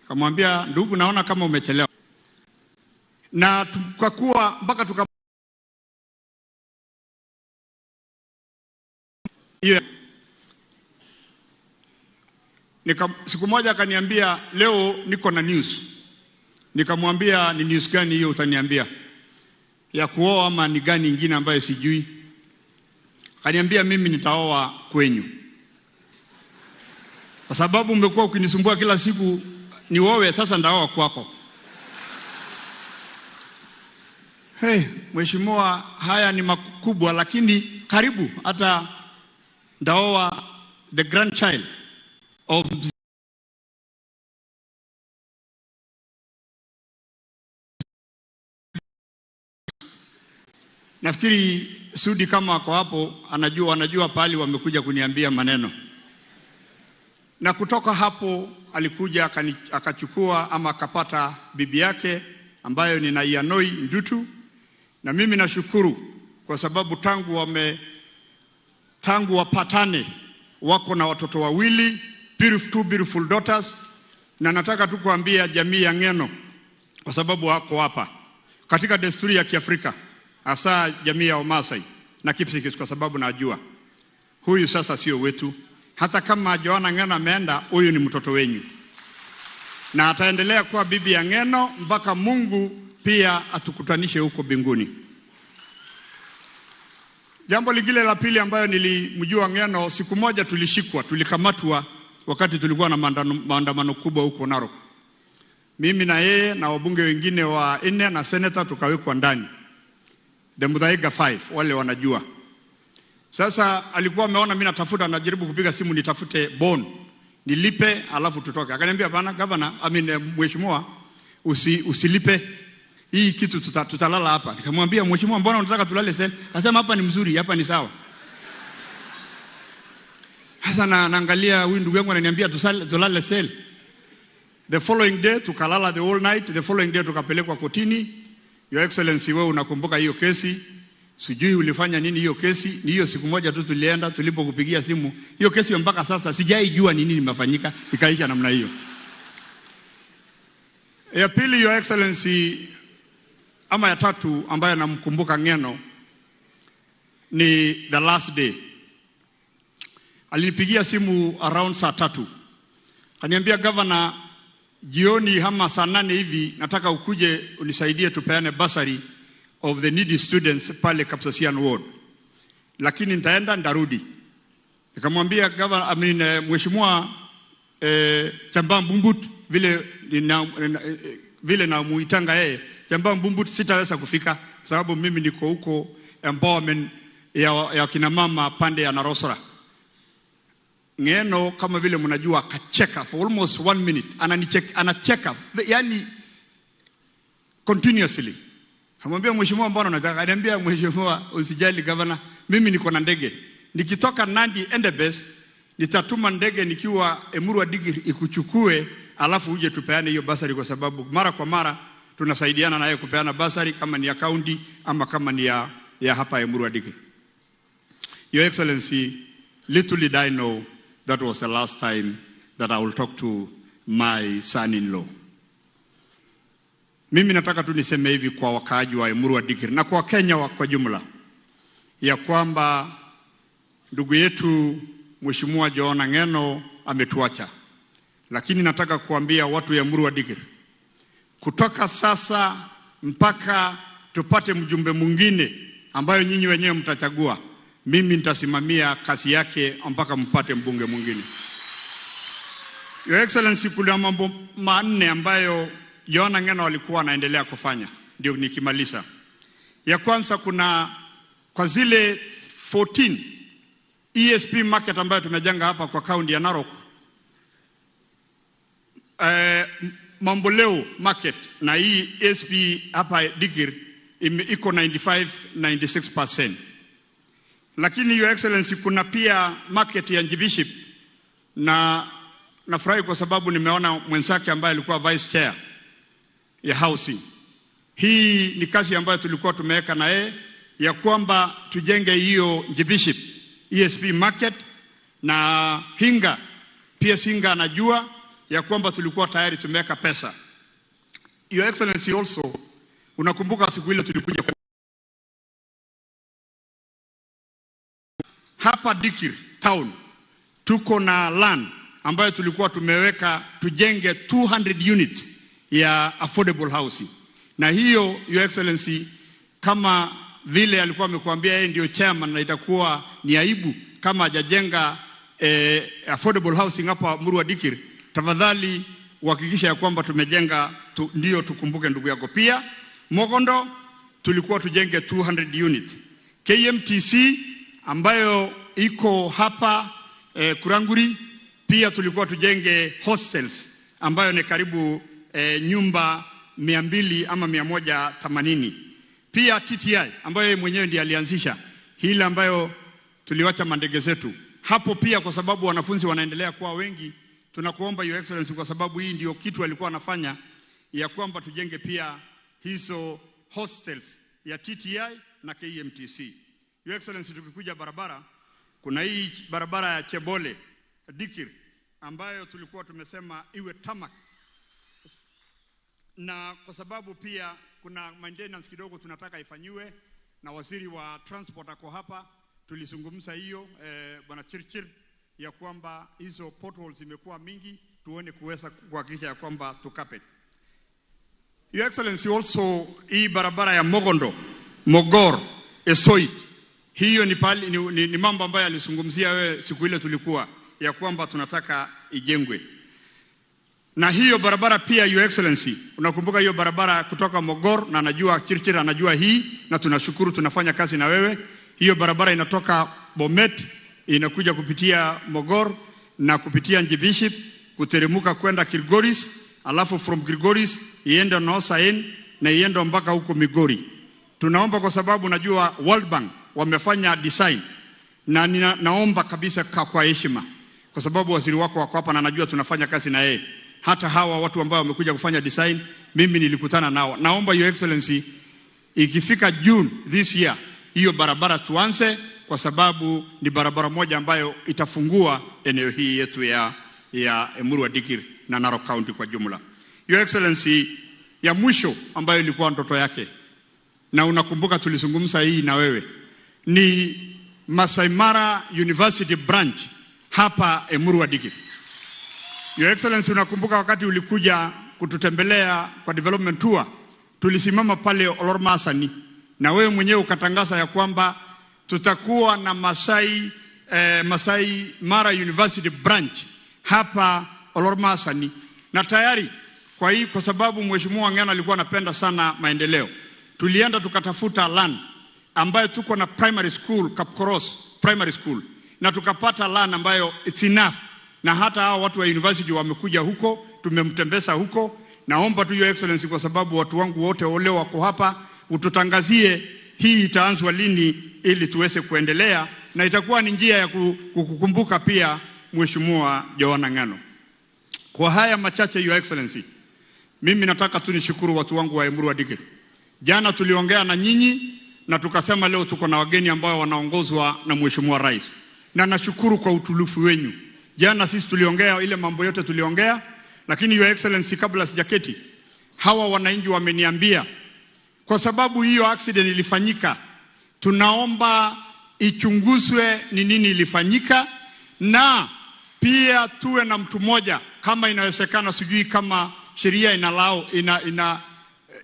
Akamwambia, "Ndugu, naona kama umechelewa." Na kwa kuwa mpaka tuka hiyo siku moja akaniambia, "Leo niko na news." Nikamwambia, "Ni news gani hiyo utaniambia? Ya kuoa ama ni gani ingine ambayo sijui?" Akaniambia, "Mimi nitaoa kwenyu. Kwa sababu umekuwa ukinisumbua kila siku nioe, sasa nitaoa kwako." Hey, mheshimiwa, haya ni makubwa, lakini karibu hata nitaoa the grandchild of. Nafikiri Sudi kama ako hapo anajua pahali wamekuja kuniambia maneno. Na kutoka hapo alikuja akachukua ama akapata bibi yake ambayo ni Naianoi Ndutu, na mimi nashukuru kwa sababu tangu wapatane wako na watoto wawili, beautiful, two beautiful daughters. Na nataka tu kuambia jamii ya Ng'eno, kwa sababu wako hapa, katika desturi ya Kiafrika, hasa jamii ya Wamasai na Kipsigis, kwa sababu najua huyu sasa sio wetu. Hata kama Johana Ng'eno ameenda, huyu ni mtoto wenyu, na ataendelea kuwa bibi ya Ng'eno mpaka Mungu pia atukutanishe huko mbinguni. Jambo lingine la pili ambayo nilimjua Ng'eno, siku moja tulishikwa, tulikamatwa wakati tulikuwa na maandamano kubwa huko Narok. Mimi na yeye na wabunge wengine wa nne na senator tukawekwa ndani. The Muthaiga 5, wale wanajua. Sasa alikuwa ameona mimi natafuta, najaribu kupiga simu nitafute bond, nilipe alafu tutoke. Akaniambia, "Bana governor, I mean, mheshimiwa, usilipe hii kitu, tutalala hapa." Nikamwambia, "Mheshimiwa, mbona unataka tulale cell?" Akasema, "Hapa ni mzuri, hapa ni sawa." Sasa naangalia huyu ndugu yangu ananiambia tulale cell. The following day tukalala the whole night. The following day tukapelekwa kotini. Your Excellency, wewe unakumbuka hiyo kesi. Sijui ulifanya nini hiyo kesi. Ni hiyo siku moja tu tulienda tulipokupigia simu. Hiyo kesi mpaka sasa sijaijua ni nini imefanyika, ikaisha namna hiyo. Ya pili, Your Excellency, ama ya tatu ambayo namkumbuka Ng'eno ni the last day. Alinipigia simu around saa 3. Akaniambia, "Governor, jioni ama saa 8 hivi nataka ukuje unisaidie tupeane bursary of the needy students pale Kapsasian Ward. Lakini nitaenda ndarudi." Nikamwambia, "Governor, I mean, mheshimiwa Chamba Mbumbut, vile na muitanga yeye, Chamba Mbumbut, sitaweza kufika kwa sababu mimi niko huko empowerment ya kina mama pande ya Narosora." Ng'eno kama vile mnajua akacheka for almost 1 minute. Anacheka yani continuously. Akamwambia, "Mheshimiwa, mbona unataka?" Ananiambia, "Mheshimiwa, usijali governor, mimi niko na ndege. Nikitoka Nandi Endebess nitatuma ndege nikiwa Emurua Dikir ikuchukue, alafu uje tupeane hiyo basari, kwa sababu mara kwa mara tunasaidiana naye kupeana basari kama ni ya county ama kama ni ya hapa Emurua Dikir." Your Excellency, little did I know that was the last time that I will talk to my son-in-law. Mimi nataka tu niseme hivi kwa wakaaji wa Emurua Dikirr na kwa Kenya kwa jumla, ya kwamba ndugu yetu Mheshimiwa Johana Ng'eno ametuacha. Lakini nataka kuambia watu ya Emurua Dikirr, kutoka sasa mpaka tupate mjumbe mwingine ambayo nyinyi wenyewe mtachagua, mimi nitasimamia kazi yake mpaka mpate mbunge mwingine. Your Excellency, kuna mambo manne ambayo Johana Ng'eno alikuwa anaendelea kufanya, ndio nikimaliza. Ya kwanza, kuna kwa zile 14 ESP market ambayo tumejenga hapa kwa kaunti ya Narok, Mamboleo market na hii ESP hapa Dikirr iko 95 96%. Lakini Your Excellency, kuna pia market ya Njibiship, na nafurahi kwa sababu nimeona mwenzake ambaye alikuwa vice chair ya housing. Hii ni kazi ambayo tulikuwa tumeweka na yeye ya kwamba tujenge hiyo Njibiship ESP market, na Hinga pia, Hinga anajua ya kwamba tulikuwa tayari tumeweka pesa. Your Excellency, also unakumbuka siku ile tulikuja hapa Dikirr town, tuko na land ambayo tulikuwa tumeweka tujenge 200 units ya affordable housing. Na hiyo, Your Excellency, kama vile alikuwa amekuambia yeye ndio chairman na itakuwa ni aibu kama hajajenga affordable housing hapa Emurua Dikirr, tafadhali uhakikisha ya kwamba tumejenga ndio tukumbuke ndugu yako. Pia Mogondo tulikuwa tujenge 200 units. KMTC ambayo iko hapa Kuranguri pia tulikuwa tujenge hostels ambayo ni karibu nyumba 200 ama 180. Pia TTI ambayo yeye mwenyewe ndiye alianzisha, hili ambayo tuliwacha mandege zetu hapo pia, kwa sababu wanafunzi wanaendelea kuwa wengi, tunakuomba Your Excellency, kwa sababu hii ndio kitu alikuwa anafanya, ya kwamba tujenge pia hizo hostels ya TTI na KMTC. Your Excellency, tukikuja barabara, kuna hii barabara ya Chebole Dikirr ambayo tulikuwa tumesema iwe tarmac, na kwa sababu pia kuna maintenance kidogo tunataka ifanyiwe, na waziri wa transport ako hapa, tulizungumza hiyo bwana Chirchir, ya kwamba hizo potholes zimekuwa mingi, tuone kuweza kuhakikisha ya kwamba tukape. Your Excellency, also hii barabara ya Mogondo, Mogor, Esoit, hiyo ni mambo ambayo alizungumzia wewe siku ile tulikuwa, ya kwamba tunataka ijengwe. Na hiyo barabara pia, Your Excellency, unakumbuka hiyo barabara kutoka Mogor, na najua Chirchir anajua hii, na tunashukuru tunafanya kazi na wewe. Hiyo barabara inatoka Bomet, inakuja kupitia Mogor na kupitia Njibiship, kuteremuka kwenda Kilgoris, alafu from Kilgoris iende Noosaen na iende mpaka huko Migori. Tunaomba kwa sababu najua World Bank wamefanya design, na naomba kabisa kwa heshima, kwa sababu waziri wako wako hapa na najua tunafanya kazi na yeye. Hata hawa watu ambao wamekuja kufanya design, mimi nilikutana nao. Naomba Your Excellency, ikifika June this year, hiyo barabara tuanze, kwa sababu ni barabara moja ambayo itafungua eneo hii yetu ya Emurua Dikirr na Narok County kwa jumla. Your Excellency, ya mwisho ambayo ilikuwa ndoto yake, na unakumbuka tulizungumza hii na wewe, ni Masai Mara University branch hapa Emurua Dikirr. Your Excellency, unakumbuka wakati ulikuja kututembelea kwa development tour, tulisimama pale Olormasani na wewe mwenyewe ukatangaza ya kwamba tutakuwa na Masai Mara University branch hapa Olormasani. Na tayari kwa hii, kwa sababu Mheshimiwa Ng'eno alikuwa anapenda sana maendeleo, tulienda tukatafuta land ambayo tuko na primary school, Kapkoros Primary School, na tukapata land ambayo it's enough, na hata hao watu wa university wamekuja huko, tumemtembeza huko. Naomba tu Your Excellency, kwa sababu watu wangu wote wale wako hapa, ututangazie hii itaanzwa lini ili tuweze kuendelea, na itakuwa ni njia ya kukukumbuka pia Mheshimiwa Johana Ng'eno. Kwa haya machache, Your Excellency, mimi nataka tu nishukuru watu wangu wa Emurua Dikirr. Jana tuliongea na nyinyi na tukasema leo tuko na wageni ambao wanaongozwa na Mheshimiwa Rais, na nashukuru kwa utulivu wenu. Jana sisi tuliongea ile mambo yote tuliongea, lakini Your Excellency, kabla sijaketi, Hawa wananchi wameniambia kwa sababu hiyo accident ilifanyika, tunaomba ichunguzwe ni nini ilifanyika, na pia tuwe na mtu mmoja kama inawezekana, sijui kama sheria ina allow, ina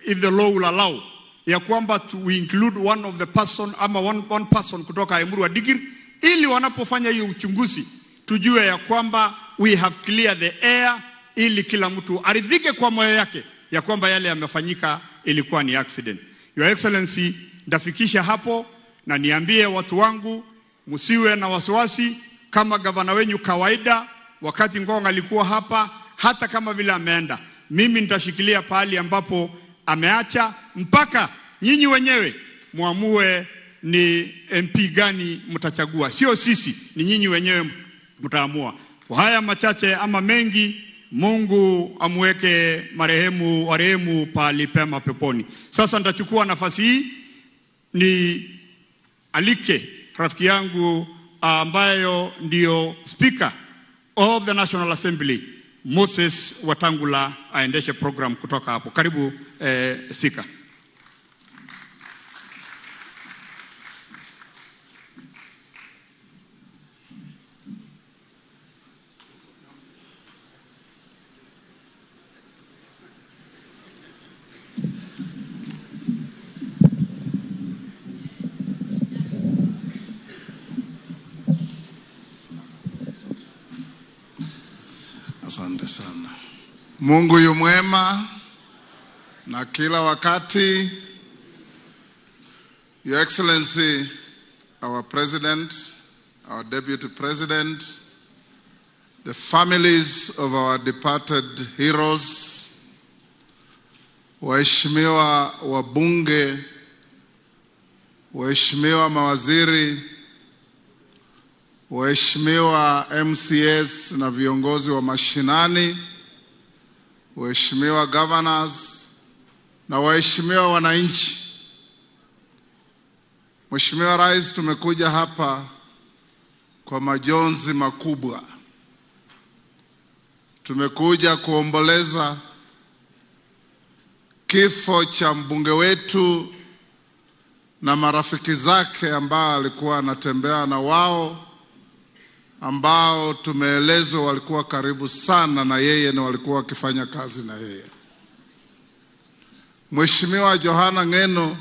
if the law will allow, ya kwamba we include one of the person ama one person kutoka Emurua Dikirr, ili wanapofanya hiyo uchunguzi tujue ya kwamba we have cleared the air, ili kila mtu aridhike kwa moyo yake ya kwamba yale yamefanyika ilikuwa ni accident. Your Excellency, ndafikisha hapo na niambie watu wangu msiwe na wasiwasi. Kama gavana wenyu kawaida, wakati Ngong alikuwa hapa, hata kama vile ameenda, mimi nitashikilia pahali ambapo ameacha mpaka nyinyi wenyewe muamue ni MP gani mtachagua. Sio sisi, ni nyinyi wenyewe mtaamua. Kwa haya machache ama mengi, Mungu amweke marehemu warehemu pahali pema peponi. Sasa nitachukua nafasi hii ni alike rafiki yangu ambayo ndio Speaker of the National Assembly, Moses Wetangula, aendeshe program kutoka hapo. Karibu Speaker. Asante sana. Mungu yu mwema na kila wakati. Your Excellency, our President, our Deputy President, the families of our departed heroes, waheshimiwa wabunge, waheshimiwa mawaziri, waheshimiwa MCS na viongozi wa mashinani, waheshimiwa governors na waheshimiwa wananchi. Mheshimiwa Rais, tumekuja hapa kwa majonzi makubwa. Tumekuja kuomboleza kifo cha mbunge wetu na marafiki zake ambao alikuwa anatembea na wao, ambao tumeelezwa walikuwa karibu sana na yeye na walikuwa wakifanya kazi na yeye. Mheshimiwa Johana Ng'eno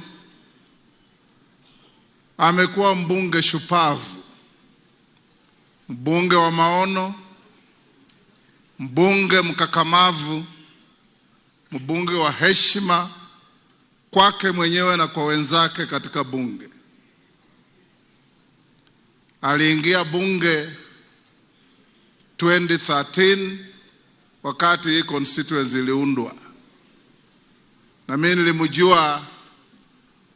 amekuwa mbunge shupavu, mbunge wa maono, mbunge mkakamavu, mbunge wa heshima kwake mwenyewe na kwa wenzake katika bunge. Aliingia bunge 2013 wakati hii constituency iliundwa. Na mimi nilimjua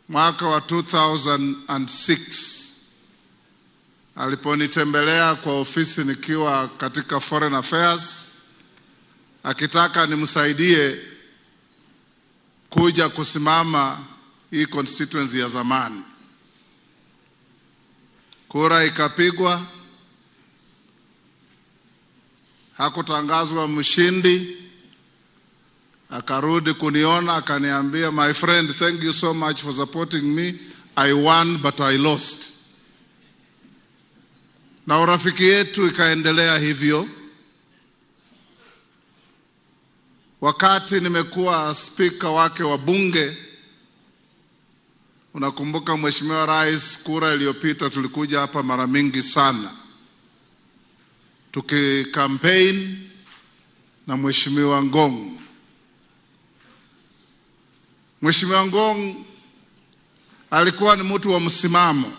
mwaka wa 2006 aliponitembelea kwa ofisi nikiwa katika Foreign Affairs, akitaka nimsaidie kuja kusimama hii constituency ya zamani. Kura ikapigwa, hakutangazwa mshindi. Akarudi kuniona akaniambia, my friend, thank you so much for supporting me. I won but I lost. Na urafiki yetu ikaendelea hivyo. Wakati nimekuwa speaker wake wa bunge, unakumbuka Mheshimiwa Rais, kura iliyopita tulikuja hapa mara mingi sana tuki-campaign na Mheshimiwa Ngong. Mheshimiwa Ngong alikuwa ni mtu wa msimamo.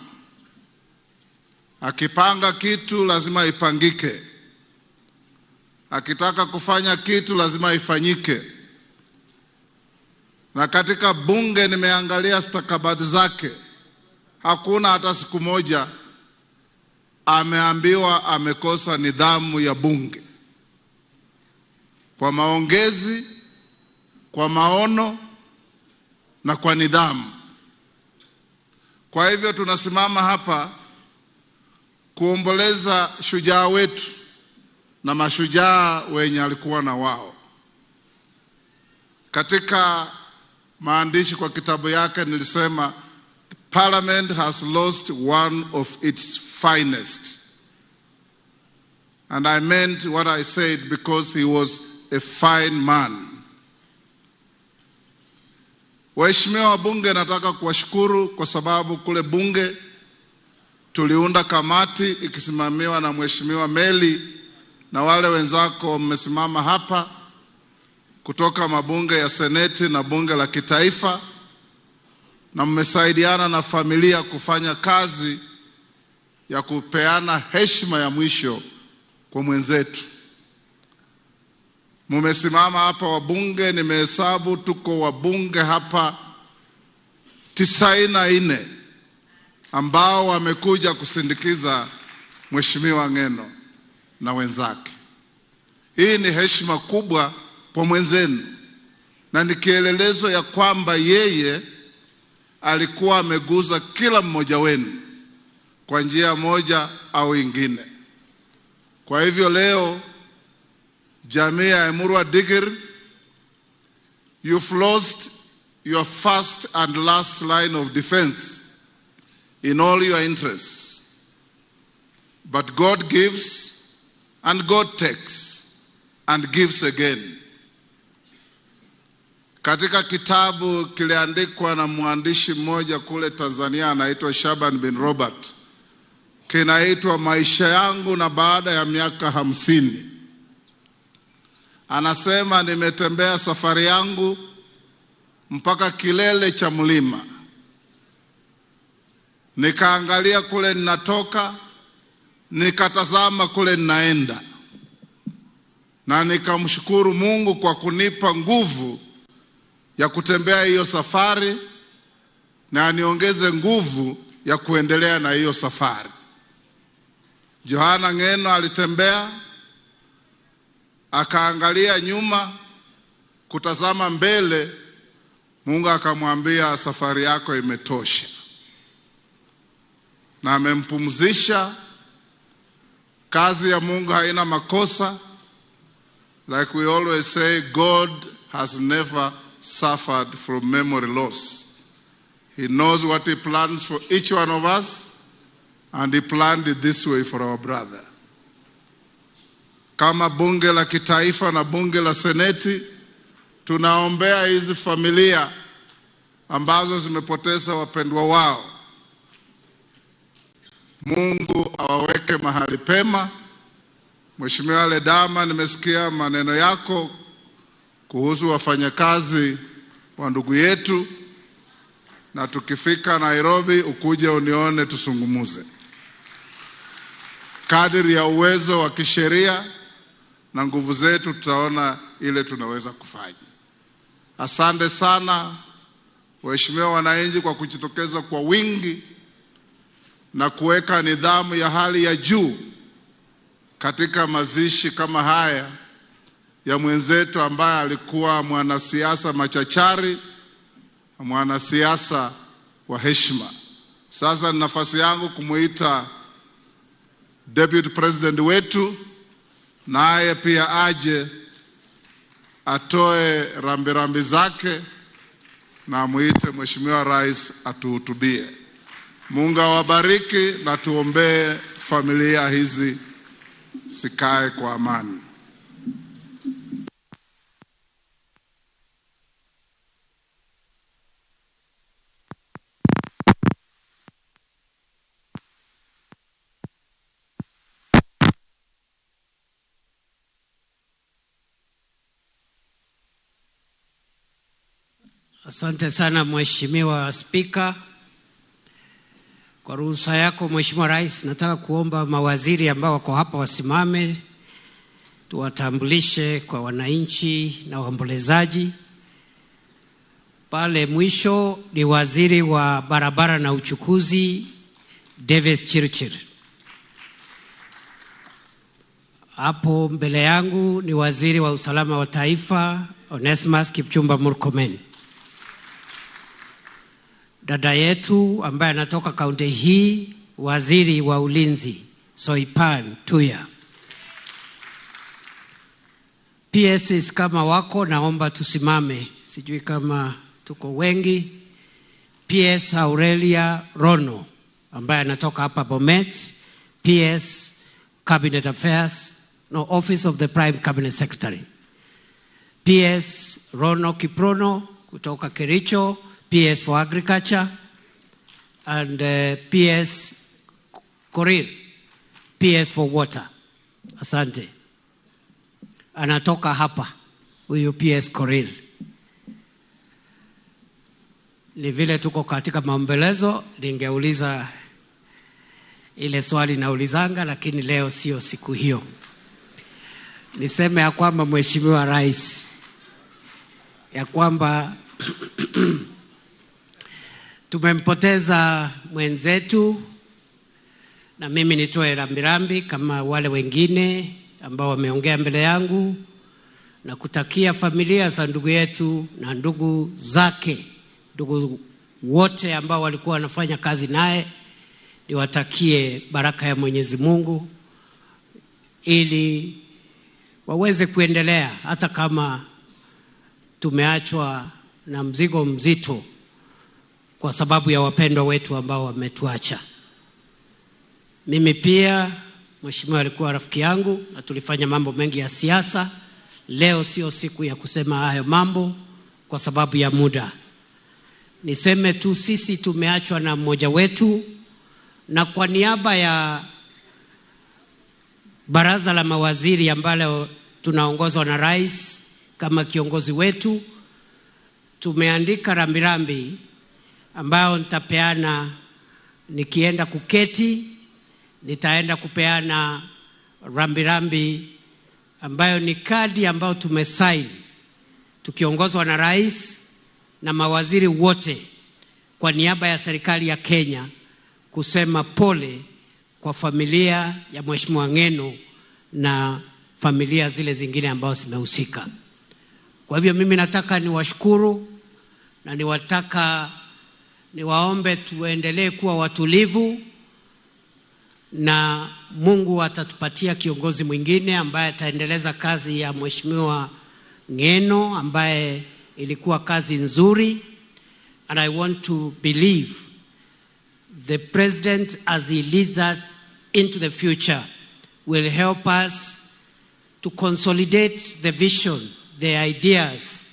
Akipanga kitu lazima ipangike. Akitaka kufanya kitu lazima ifanyike. Na katika bunge nimeangalia stakabadhi zake, hakuna hata siku moja ameambiwa amekosa nidhamu ya bunge. Kwa maongezi, kwa maono na kwa nidhamu. Kwa hivyo tunasimama hapa kuomboleza shujaa wetu na mashujaa wenye alikuwa na wao. Katika maandishi kwa kitabu yake nilisema Parliament has lost one of its finest. And I meant what I said because he was a fine man. Waheshimiwa wabunge, nataka kuwashukuru kwa sababu kule bunge tuliunda kamati ikisimamiwa na Mheshimiwa Meli na wale wenzako mmesimama hapa kutoka mabunge ya Seneti na bunge la kitaifa, na mmesaidiana na familia kufanya kazi ya kupeana heshima ya mwisho kwa mwenzetu. Mumesimama hapa wabunge, nimehesabu tuko wabunge hapa 94 ambao wamekuja kusindikiza Mheshimiwa Ng'eno na wenzake. Hii ni heshima kubwa kwa mwenzenu na ni kielelezo ya kwamba yeye alikuwa ameguza kila mmoja wenu kwa njia moja au ingine. Kwa hivyo leo jamii ya Emurua Dikirr, you've lost your first and last line of defense in all your interests. But God gives and God takes and gives again. Katika kitabu kiliandikwa na mwandishi mmoja kule Tanzania anaitwa Shaban bin Robert, kinaitwa Maisha Yangu na Baada ya Miaka 50. Anasema nimetembea safari yangu mpaka kilele cha mlima, nikaangalia kule ninatoka, nikatazama kule ninaenda, na nikamshukuru Mungu kwa kunipa nguvu ya kutembea hiyo safari na aniongeze nguvu ya kuendelea na hiyo safari. Johana Ng'eno alitembea akaangalia nyuma kutazama mbele, Mungu akamwambia safari yako imetosha, na amempumzisha. Kazi ya Mungu haina makosa. Like we always say, God has never suffered from memory loss. He knows what he plans for each one of us, and he planned it this way for our brother. Kama bunge la kitaifa na bunge la seneti, tunaombea hizi familia ambazo zimepoteza wapendwa wao. Mungu awaweke mahali pema. Mheshimiwa Ledama, nimesikia maneno yako kuhusu wafanyakazi wa ndugu yetu, na tukifika Nairobi ukuje unione tusungumuze. Kadiri ya uwezo wa kisheria na nguvu zetu tutaona ile tunaweza kufanya. Asante sana waheshimiwa wananchi kwa kujitokeza kwa wingi na kuweka nidhamu ya hali ya juu katika mazishi kama haya ya mwenzetu ambaye alikuwa mwanasiasa machachari, mwanasiasa wa heshima. Sasa ni nafasi yangu kumuita Deputy President wetu, naye pia aje atoe rambirambi zake, na muite Mheshimiwa Rais atuhutubie. Mungu awabariki na tuombee familia hizi sikae kwa amani. Asante sana Mheshimiwa Spika. Kwa ruhusa yako Mheshimiwa Rais, nataka kuomba mawaziri ambao wako hapa wasimame, tuwatambulishe kwa wananchi na waombolezaji. Pale mwisho ni Waziri wa Barabara na Uchukuzi Davis Chirchir. Hapo mbele yangu ni Waziri wa Usalama wa Taifa Onesmus Kipchumba Murkomen. Dada yetu ambaye anatoka kaunti hii, Waziri wa Ulinzi Soipan Tuya. PSs kama wako, naomba tusimame sijui kama tuko wengi, PS Aurelia Rono ambaye anatoka hapa Bomet, PS Cabinet Affairs, no, Office of the Prime Cabinet Secretary. PS Rono Kiprono kutoka Kericho, PS for Agriculture, and PS Korir, PS for Water. Asante. Anatoka hapa huyu PS Korir. Ni vile tuko katika maombelezo, ningeuliza ile swali naulizanga, lakini leo sio siku hiyo. Niseme ya kwamba Mheshimiwa Rais, ya kwamba tumempoteza mwenzetu, na mimi nitoe rambirambi kama wale wengine ambao wameongea mbele yangu, na kutakia familia za ndugu yetu na ndugu zake, ndugu wote ambao walikuwa wanafanya kazi naye, niwatakie baraka ya Mwenyezi Mungu ili waweze kuendelea hata kama tumeachwa na mzigo mzito kwa sababu ya wapendwa wetu ambao wametuacha. Mimi pia, mheshimiwa alikuwa rafiki yangu na tulifanya mambo mengi ya siasa. Leo sio siku ya kusema hayo mambo kwa sababu ya muda. Niseme tu sisi tumeachwa na mmoja wetu, na kwa niaba ya baraza la mawaziri ambalo tunaongozwa na rais kama kiongozi wetu, tumeandika rambirambi ambayo nitapeana nikienda kuketi. Nitaenda kupeana rambirambi ambayo ni kadi ambayo tumesign tukiongozwa na rais na mawaziri wote kwa niaba ya serikali ya Kenya kusema pole kwa familia ya Mheshimiwa Ng'eno na familia zile zingine ambazo zimehusika. Kwa hivyo mimi nataka niwashukuru na niwaombe tuendelee kuwa watulivu, na Mungu atatupatia kiongozi mwingine ambaye ataendeleza kazi ya Mheshimiwa Ng'eno ambaye ilikuwa kazi nzuri. And I want to believe the president, as he leads us into the future, will help us to consolidate the vision, the ideas,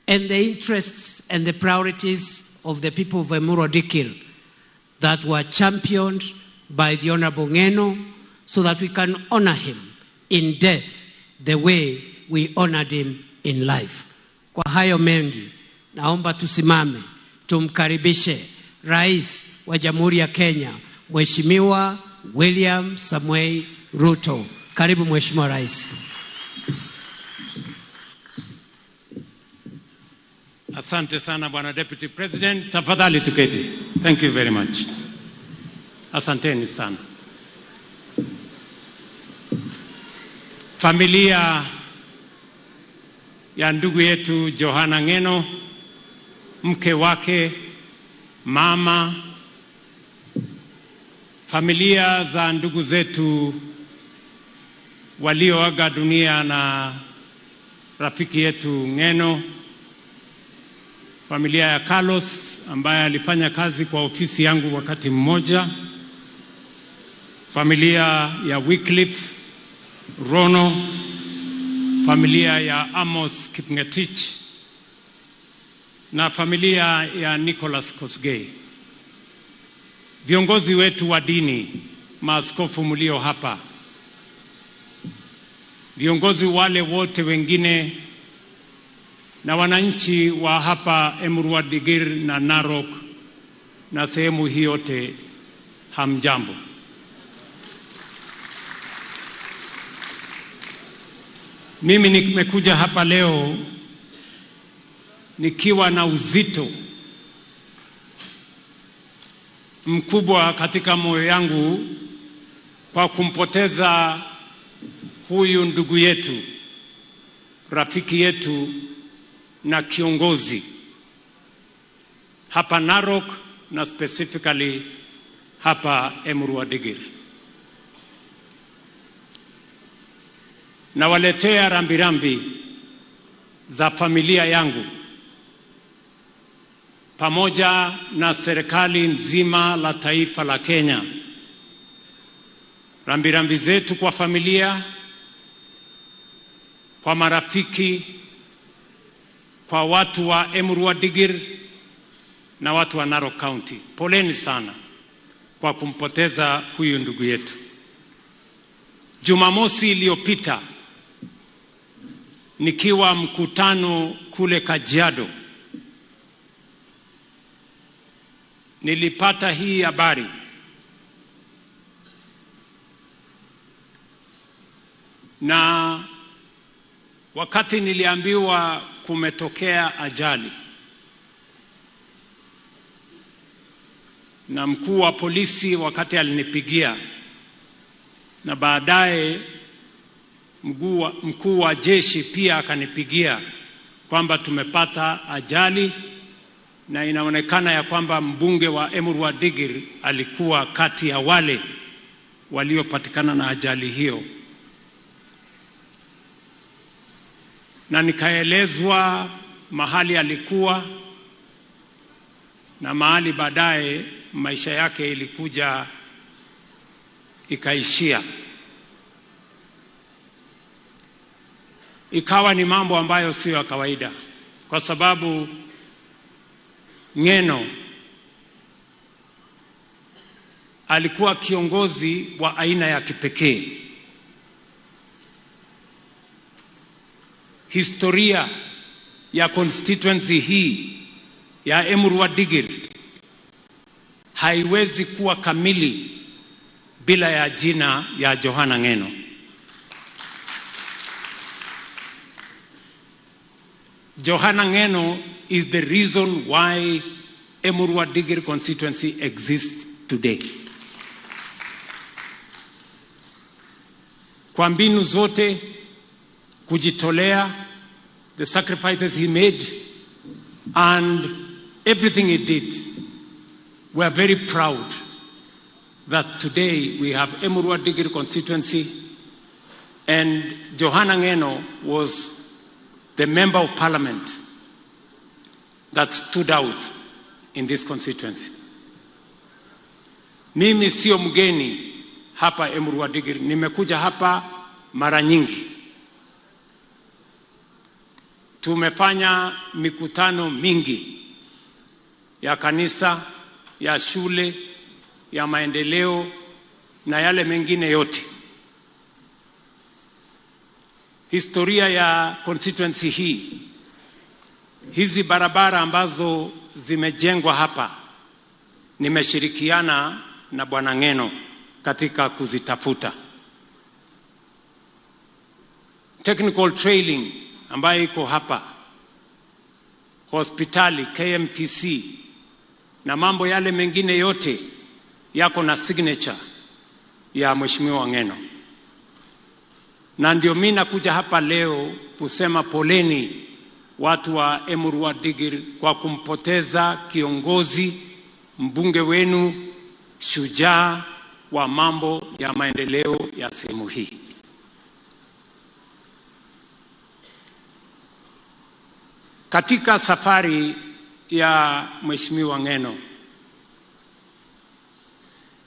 and the interests and the priorities of the people of Emurua Dikirr that were championed by the Honorable Ng'eno, so that we can honor him in death the way we honored him in life. Kwa hayo mengi, naomba tusimame, tumkaribishe Rais wa Jamhuri ya Kenya, Mheshimiwa William Samoei Ruto. Karibu Mheshimiwa Rais. Asante sana Bwana Deputy President. Tafadhali tuketi. Thank you very much. Asanteni sana. Familia ya ndugu yetu Johana Ng'eno, mke wake, mama, familia za ndugu zetu walioaga dunia na rafiki yetu Ng'eno, familia ya Carlos ambaye alifanya kazi kwa ofisi yangu wakati mmoja, familia ya Wycliffe Rono, familia ya Amos Kipngetich na familia ya Nicholas Kosgei. Viongozi wetu wa dini, maaskofu mlio hapa, viongozi wale wote wengine na wananchi wa hapa Emurua Dikirr na Narok na sehemu hii yote, hamjambo. Mimi nimekuja hapa leo nikiwa na uzito mkubwa katika moyo yangu kwa kumpoteza huyu ndugu yetu, rafiki yetu na kiongozi hapa Narok na specifically hapa Emurua Dikirr. Nawaletea rambirambi za familia yangu pamoja na serikali nzima la taifa la Kenya, rambirambi zetu kwa familia, kwa marafiki, kwa watu wa Emurua Dikirr na watu wa Narok County. Poleni sana kwa kumpoteza huyu ndugu yetu. Jumamosi iliyopita nikiwa mkutano kule Kajiado, nilipata hii habari na wakati niliambiwa kumetokea ajali, na mkuu wa polisi wakati alinipigia, na baadaye mkuu wa jeshi pia akanipigia kwamba tumepata ajali na inaonekana ya kwamba mbunge wa Emurua Dikirr alikuwa kati ya wale waliopatikana na ajali hiyo. Na nikaelezwa mahali alikuwa na mahali baadaye maisha yake ilikuja ikaishia. Ikawa ni mambo ambayo sio ya kawaida, kwa sababu Ng'eno alikuwa kiongozi wa aina ya kipekee. Historia ya constituency hii ya Emurua Dikirr haiwezi kuwa kamili bila ya jina ya Johana Ng'eno. Johana Ng'eno is the reason why Emurua Dikirr constituency exists today. Kwa mbinu zote, kujitolea, the sacrifices he made and everything he did, we are very proud that today we have Emurua Dikirr constituency, and Johana Ng'eno was the member of parliament that stood out in this constituency. Mimi sio mgeni hapa Emurua Dikirr, nimekuja hapa mara nyingi. Tumefanya mikutano mingi ya kanisa, ya shule, ya maendeleo na yale mengine yote. Historia ya constituency hii, hizi barabara ambazo zimejengwa hapa, nimeshirikiana na Bwana Ng'eno katika kuzitafuta. Technical training ambayo iko hapa, hospitali KMTC na mambo yale mengine yote yako na signature ya Mheshimiwa Ng'eno. Na ndio mimi nakuja hapa leo kusema poleni watu wa Emurua Dikirr kwa kumpoteza kiongozi, mbunge wenu, shujaa wa mambo ya maendeleo ya sehemu hii. Katika safari ya Mheshimiwa Ng'eno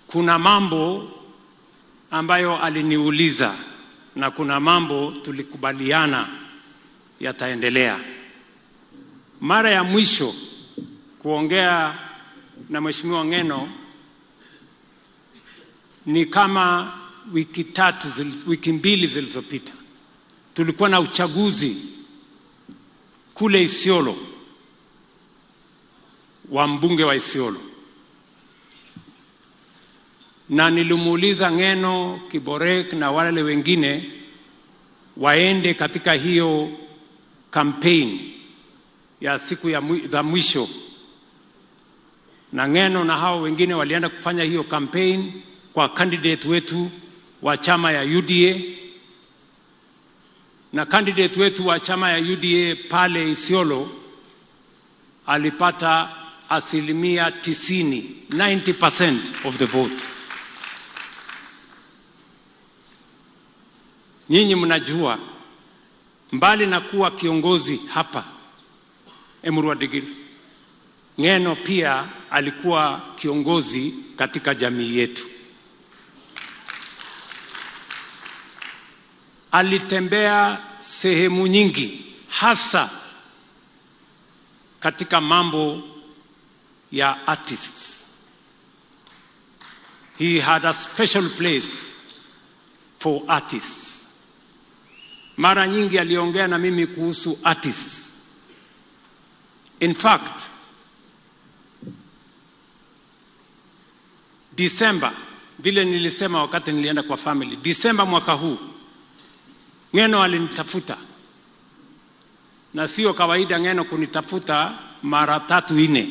kuna mambo ambayo aliniuliza na kuna mambo tulikubaliana yataendelea. Mara ya mwisho kuongea na Mheshimiwa Ng'eno ni kama wiki mbili zilizopita. Tulikuwa na uchaguzi kule Isiolo wa mbunge wa Isiolo, na nilimuuliza Ng'eno, Kiborek na wale wengine waende katika hiyo campaign ya siku za mwisho, na Ng'eno na hao wengine walienda kufanya hiyo campaign kwa candidate wetu wa chama ya UDA, na candidate wetu wa chama ya UDA pale Isiolo alipata 90%, 90% of the vote. Nyinyi mnajua Mbali na kuwa kiongozi hapa Emurua Dikirr, Ng'eno pia alikuwa kiongozi katika jamii yetu. Alitembea sehemu nyingi, hasa katika mambo ya artists. He had a special place for artists. Mara nyingi aliongea na mimi kuhusu artists. In fact, December, vile nilisema wakati nilienda kwa family, December mwaka huu, Ng'eno alinitafuta. Na sio kawaida Ng'eno kunitafuta mara 3 4.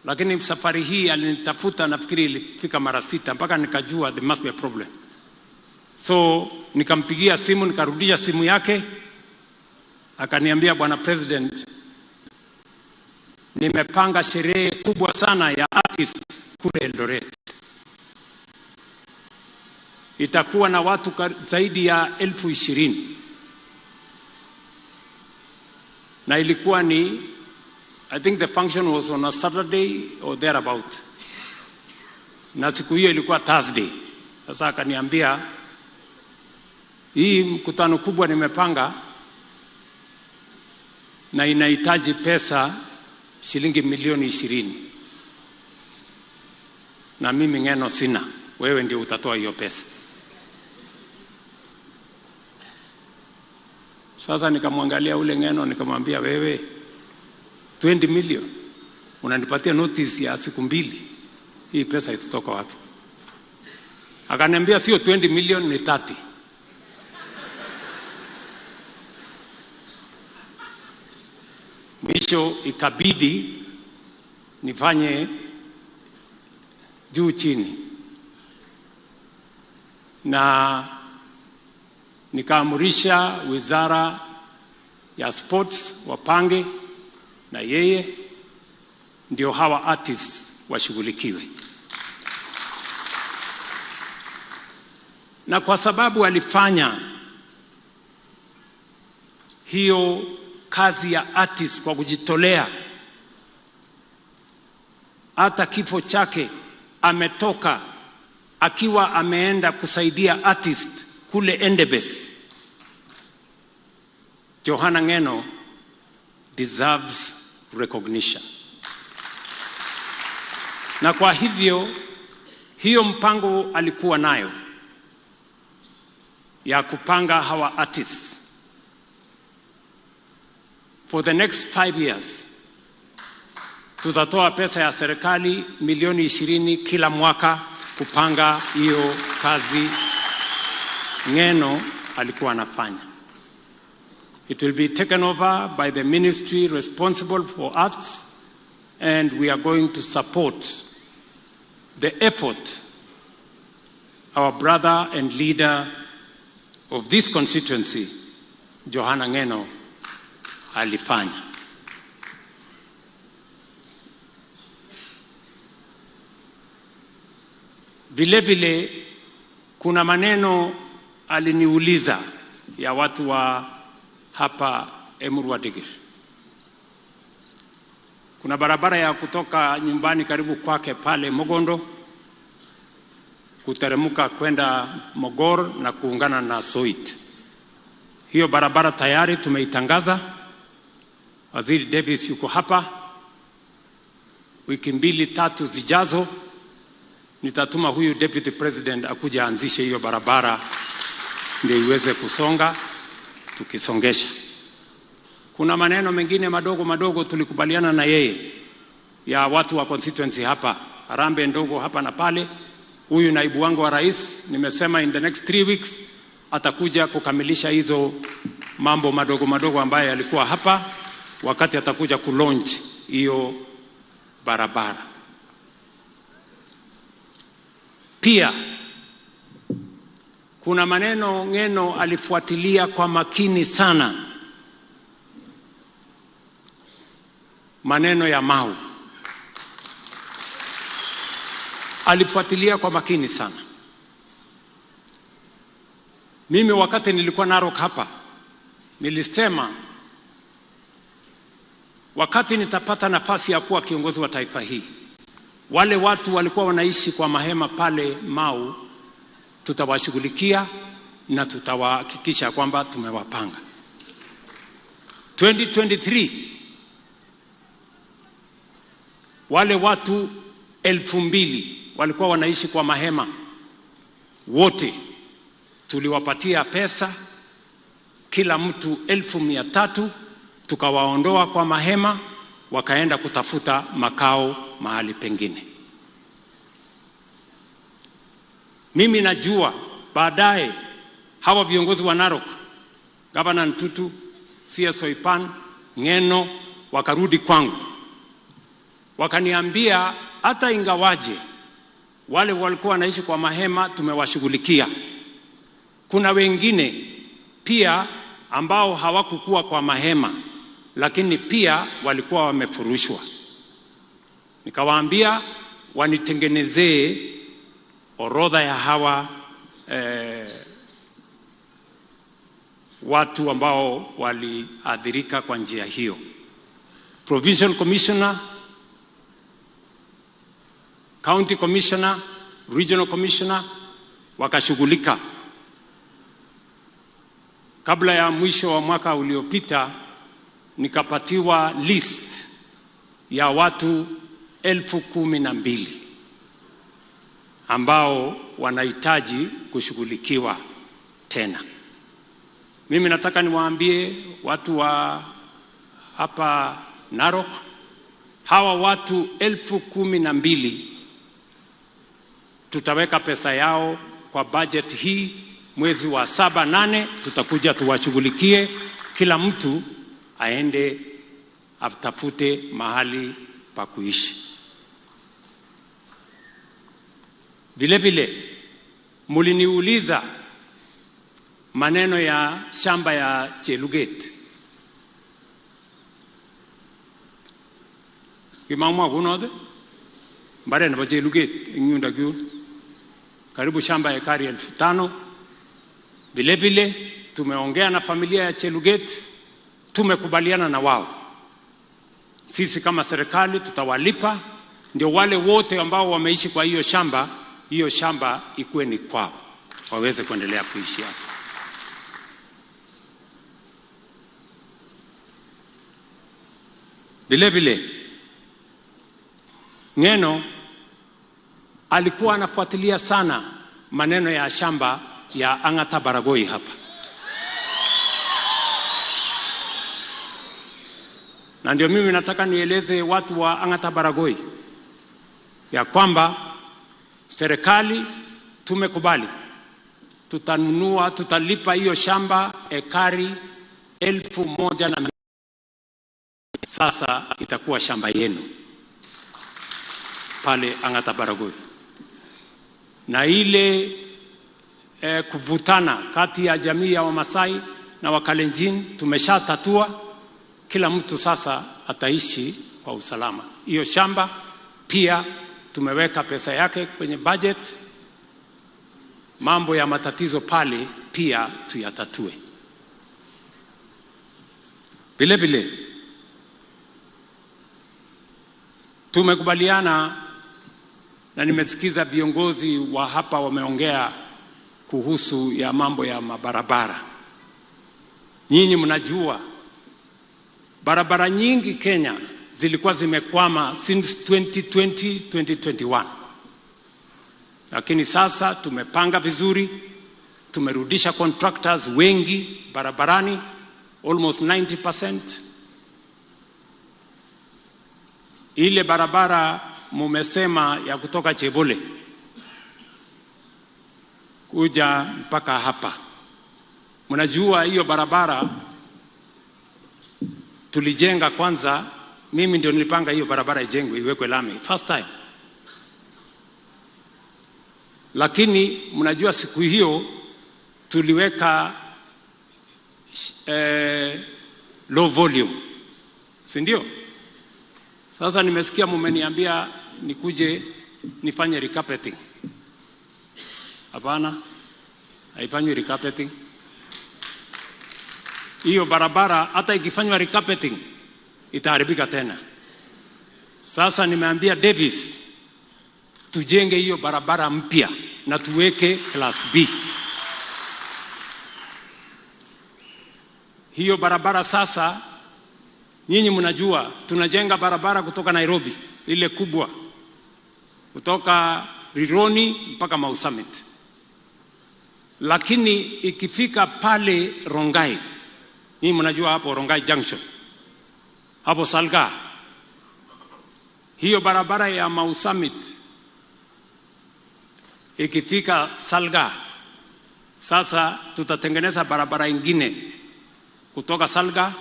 Lakini safari hii alinitafuta, nafikiri ilifika mara 6, mpaka nikajua there must be a problem. So nikampigia simu, nikarudisha simu yake. Akaniambia, Bwana President, nimepanga sherehe kubwa sana ya artists kule Eldoret. Itakuwa na watu zaidi ya 20,000. Na ilikuwa ni, I think the function was on a Saturday or thereabout. Na siku hiyo ilikuwa Thursday. Sasa akaniambia, hii mkutano kubwa nimepanga na inahitaji pesa shilingi milioni 20. Na mimi Ng'eno sina, wewe ndio utatoa hiyo pesa. Sasa nikamwangalia ule Ng'eno nikamwambia, wewe 20 million unanipatia notice ya siku 2, hii pesa itatoka wapi? Akaniambia sio 20 million ni 30. Mwisho ikabidi nifanye juu chini, na nikaamurisha wizara ya sports wapange na yeye ndio hawa artists washughulikiwe. Na kwa sababu alifanya hiyo kazi ya artist kwa kujitolea, hata kifo chake ametoka akiwa ameenda kusaidia artist kule Endebess. Johana Ng'eno deserves recognition. Na kwa hivyo hiyo mpango alikuwa nayo ya kupanga hawa artists for the next 5 years, tutatoa pesa ya serikali milioni 20 kila mwaka kupanga hiyo kazi Ng'eno alikuwa anafanya. It will be taken over by the ministry responsible for arts, and we are going to support the effort our brother and leader of this constituency, Johana Ng'eno, alifanya. Vile vile kuna maneno aliniuliza ya watu wa hapa Emurua Dikirr. Kuna barabara ya kutoka nyumbani karibu kwake pale Mogondo kuteremka kwenda Mogor na kuungana na Soit. Hiyo barabara tayari tumeitangaza. Waziri Davis yuko hapa. Wiki 2-3 zijazo nitatuma huyu Deputy President akuja anzishe hiyo barabara ndio iweze kusonga, tukisongesha. Kuna maneno mengine madogo madogo tulikubaliana na yeye ya watu wa constituency hapa, harambee ndogo hapa na pale. Huyu naibu wangu wa rais nimesema in the next 3 weeks atakuja kukamilisha hizo mambo madogo madogo ambayo yalikuwa hapa wakati atakuja kulaunch hiyo barabara. Pia kuna maneno Ng'eno alifuatilia kwa makini sana, maneno ya Mau. Alifuatilia kwa makini sana. Mimi wakati nilikuwa Narok hapa, Nilisema wakati nitapata nafasi ya kuwa kiongozi wa taifa hii, wale watu walikuwa wanaishi kwa mahema pale Mau tutawashughulikia na tutawahakikisha kwamba tumewapanga. 2023 wale watu 2000 walikuwa wanaishi kwa mahema, wote tuliwapatia pesa, kila mtu 300,000, tukawaondoa kwa mahema, wakaenda kutafuta makao mahali pengine. Mimi najua baadaye hawa viongozi wa Narok, Governor Ntutu, CS Soipan, Ngeno, wakarudi kwangu wakaniambia hata ingawaje wale walikuwa wanaishi kwa mahema tumewashughulikia, kuna wengine pia ambao hawakukuwa kwa mahema lakini pia walikuwa wamefurushwa. Nikawaambia wanitengenezee orodha ya hawa watu ambao waliathirika kwa njia hiyo. Provincial Commissioner, County Commissioner, Regional Commissioner wakashughulika. Kabla ya mwisho wa mwaka uliopita nikapatiwa list ya watu 12,000 ambao wanahitaji kushughulikiwa tena. Mimi nataka niwaambie watu wa hapa Narok, hawa watu 12,000 tutaweka pesa yao kwa budget hii. Mwezi wa 7, 8 tutakuja tuwashughulikie, kila mtu aende atafute mahali pa kuishi. Vile vile muliniuliza maneno ya shamba ya Cheluget. Kimamwa kunode mbare na Cheluget ingunda kyu karibu shamba ya ekari 5,000. Vile vile tumeongea na familia ya Cheluget, tumekubaliana na wao. Sisi kama serikali tutawalipa, ndio wale wote ambao wameishi kwa hiyo shamba, hiyo shamba ikuwe ni kwao, waweze kuendelea kuishi hapo. Vile vile Ngeno alikuwa anafuatilia sana maneno ya shamba ya Ang'ata Baragoi hapa. Na ndio mimi nataka nieleze watu wa Ang'ata Baragoi ya kwamba serikali tumekubali tutanunua, tutalipa hiyo shamba ekari 1,100. Sasa itakuwa shamba yenu pale Ang'ata Baragoi. Na ile kuvutana kati ya jamii ya Wamasai na Wakalenjin tumeshatatua. Kila mtu sasa ataishi kwa usalama. Hiyo shamba pia tumeweka pesa yake kwenye budget. Mambo ya matatizo pale pia tuyatatue. Vile vile tumekubaliana na nimesikiza viongozi wa hapa wameongea kuhusu ya mambo ya mabarabara. Nyinyi mnajua barabara nyingi Kenya zilikuwa zimekwama since 2020, 2021. Lakini sasa tumepanga vizuri, tumerudisha contractors wengi barabarani, almost 90%. Ile barabara mumesema ya kutoka Chebole kuja mpaka hapa, mnajua hiyo barabara tulijenga kwanza. Mimi ndio nilipanga hiyo barabara ijengwe, iwekwe lami first time. Lakini mnajua siku hiyo tuliweka low volume, si ndio? Sasa nimesikia mumeniambia nikuje nifanye recarpeting. Hapana, haifanywi recarpeting. Hiyo barabara hata ikifanywa recarpeting itaharibika tena. Sasa nimeambia Davis tujenge hiyo barabara mpya na tuweke class B. Hiyo barabara sasa, nyinyi mnajua tunajenga barabara kutoka Nairobi ile kubwa, kutoka Rironi mpaka Mau Summit. Lakini ikifika pale Rongai, nyinyi mnajua hapo Rongai Junction, hapo Salga, hiyo barabara ya Mau Summit ikifika Salga, sasa tutatengeneza barabara ingine kutoka Salga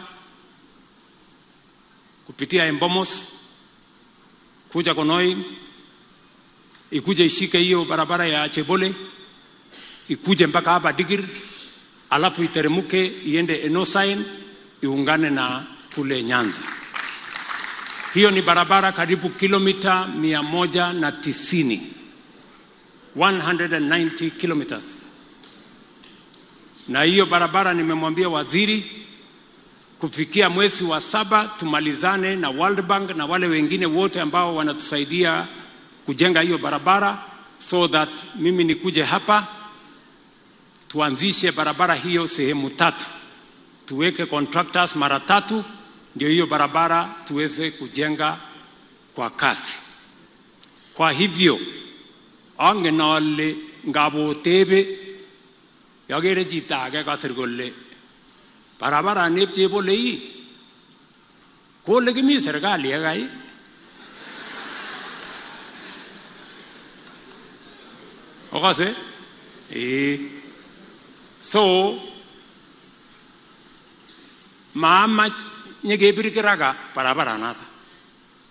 kupitia Embomos kuja Konoi, ikuje ishike hiyo barabara ya Chebole, ikuje mpaka hapa Digir, alafu iteremuke iende Enosain iungane na kule Nyanza. Hiyo ni barabara karibu kilomita 190, 190 kilometers. Na hiyo barabara nimemwambia waziri kufikia mwezi wa 7 tumalizane na World Bank na wale wengine wote ambao wanatusaidia kujenga hiyo barabara, so that mimi nikuje hapa tuanzishe barabara hiyo sehemu 3. Tuweke contractors mara 3 ndio hiyo barabara tuweze kujenga kwa kasi. Kwa hivyo angen ale ngabotebe yagere chito age kasir kole barabara neb Chebole ii kole kimi serikali yekai. Okase? So maamach nyekebir kiraka barabara nata.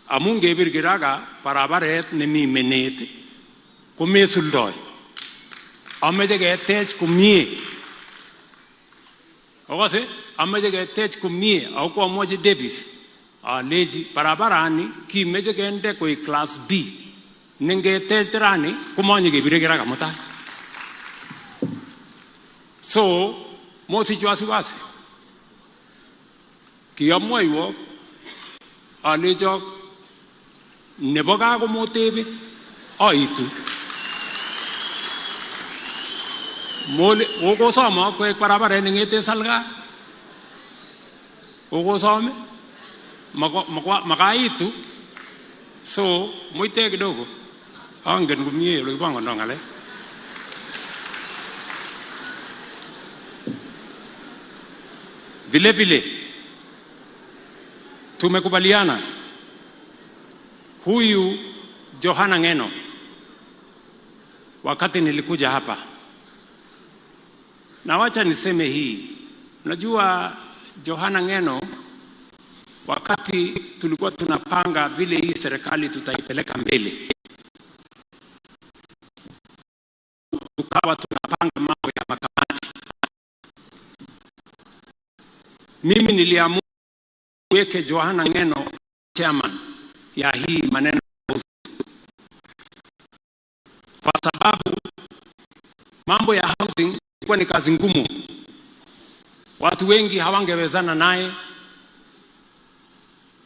Amun kebir kiraka barabaret nemi menet komesuldoi. Ameche ketech komie. Okase? Ameche ketech komie. Ako koamwochi Davis alechi barabarani kimeche kende koik class B. Nengetech rani komanyekebire kiraka mutai. So mosich wasiwasi. Kiamwoiwok alechok nebo gaa komotebe aitu. Okosomok koek barabaret neng'eten Salga. Okosome makaitu. So muite kidogo. Angen komie ole kipangondoo ng'alek. Vile vile tumekubaliana huyu Johana Ngeno, wakati nilikuja hapa, na wacha niseme hii, unajua Johana Ngeno, wakati tulikuwa tunapanga vile hii serikali tutaipeleka mbele, tukawa tunapanga mambo ya makamati. Mimi niliamua kuweke Johana Ngeno chairman ya hii maneno, kwa sababu mambo ya housing ilikuwa ni kazi ngumu. Watu wengi hawangewezana naye.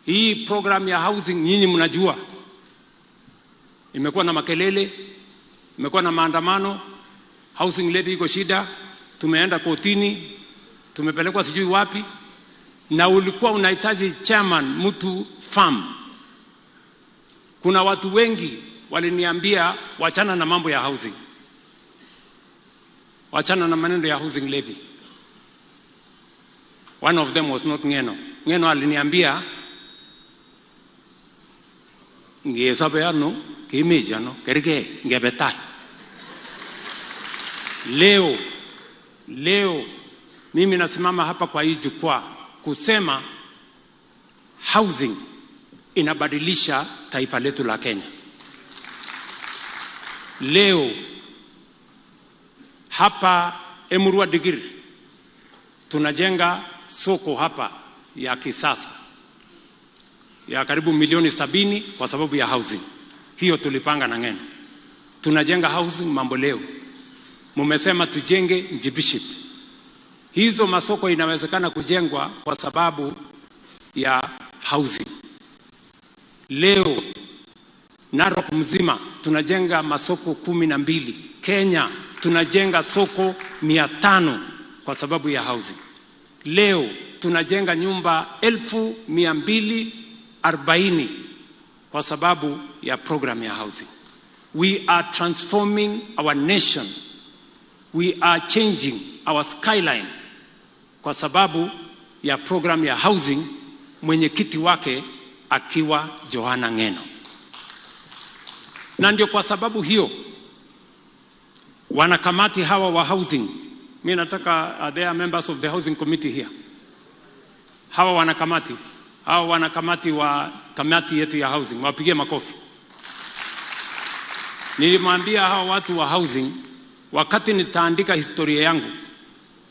Hii program ya housing nyinyi mnajua imekuwa na makelele, imekuwa na maandamano, housing levy iko shida, tumeenda kotini, tumepelekwa sijui wapi, na ulikuwa unahitaji chairman mtu farm. Kuna watu wengi waliniambia wachana na mambo ya housing, wachana na maneno ya housing levy. One of them was not Ngeno. Ngeno aliniambia ngesabe ano kimeji ano kerge ngebetai. Leo mimi nasimama hapa kwa hii jukwaa kusema housing inabadilisha taifa letu la Kenya. Leo hapa Emurua Digiri tunajenga soko hapa ya kisasa ya karibu milioni 70 kwa sababu ya housing. Hiyo tulipanga na Ngeno. Tunajenga housing mambo leo. Mumesema tujenge Njibiship. Hizo masoko inawezekana kujengwa kwa sababu ya housing. Leo Narok mzima tunajenga masoko 12. Kenya tunajenga soko 500 kwa sababu ya housing. Leo tunajenga nyumba 240,000 kwa sababu ya program ya housing. We are transforming our nation. We are changing our skyline kwa sababu ya program ya housing, mwenyekiti wake akiwa Johana Ng'eno. Na ndio kwa sababu hiyo wanakamati hawa wa housing, mimi nataka, are there members of the housing committee here? Hawa wanakamati wa kamati yetu ya housing, wapigie makofi. Nilimwambia hawa watu wa housing, wakati nitaandika historia yangu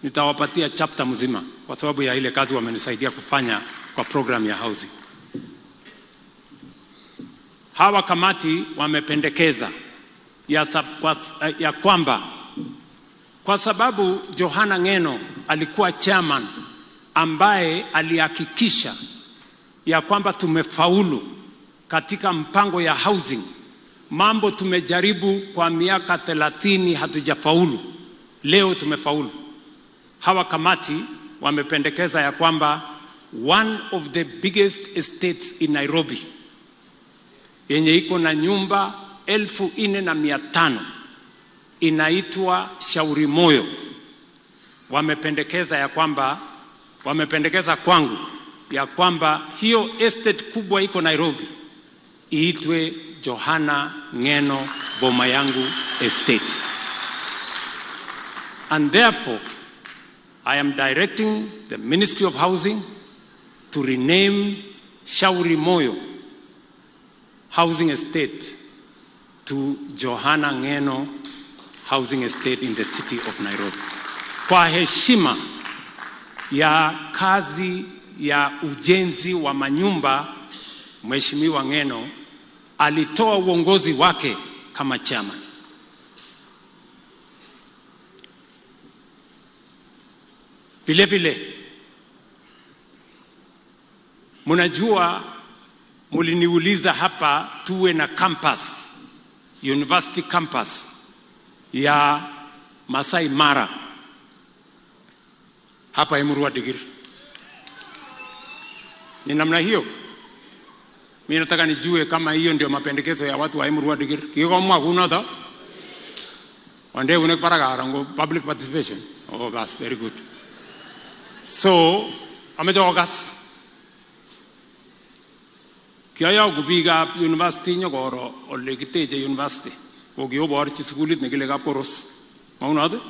nitawapatia chapter mzima kwa sababu ya ile kazi wamenisaidia kufanya kwa program ya housing. Hawa kamati wamependekeza ya kwamba kwa sababu Johana Ng'eno alikuwa chairman ambaye alihakikisha ya kwamba tumefaulu katika mpango ya housing, mambo tumejaribu kwa miaka 30 hatujafaulu, leo tumefaulu. Hawa kamati wamependekeza ya kwamba one of the biggest estates in Nairobi yenye iko na nyumba 4,500 inaitwa Shauri Moyo, wamependekeza kwangu ya kwamba hiyo estate kubwa iko Nairobi iitwe Johana Ng'eno Boma Yangu Estate. And therefore I am directing the Ministry of Housing to rename Shauri Moyo Housing Estate to Johana Ng'eno Housing Estate in the city of Nairobi. Kwa heshima ya kazi ya ujenzi wa manyumba, Mheshimiwa Ng'eno alitoa uongozi wake kama chairman. Vile vile, mnajua muliniuliza hapa tuwe na campus, university campus ya Masai Mara hapa Emurua Dikirr. Ni namna hiyo. Mimi nataka nijue kama hiyo ndio mapendekezo ya watu wa Emurua Dikirr. Kikomwa kuna tho? Wande unek paraka public participation. Oh, that's very good. So, amechokas. Kiayogu biikab university nyokoro ole kiteche university. Ko kioborchi sukulit nekile Kapkoros. Maunot?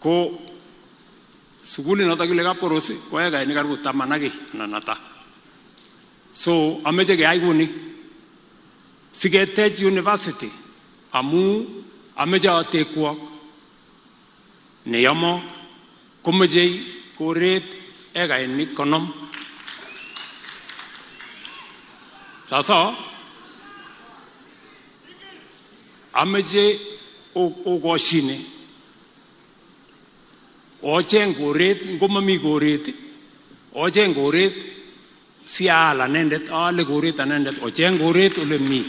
Ko sukulit noto kile Kapkoros ko ekainik karibu 10 ak kiy anan ata. So, ameche keyai kuni. Siketech university amu ameche atekwok neyomok komochei koret ekainik 50. Sasa ameche okoshine ocheng koret, ngomami koret ocheng koret siaal anendet, aale koret anendet, ocheng koret ole mi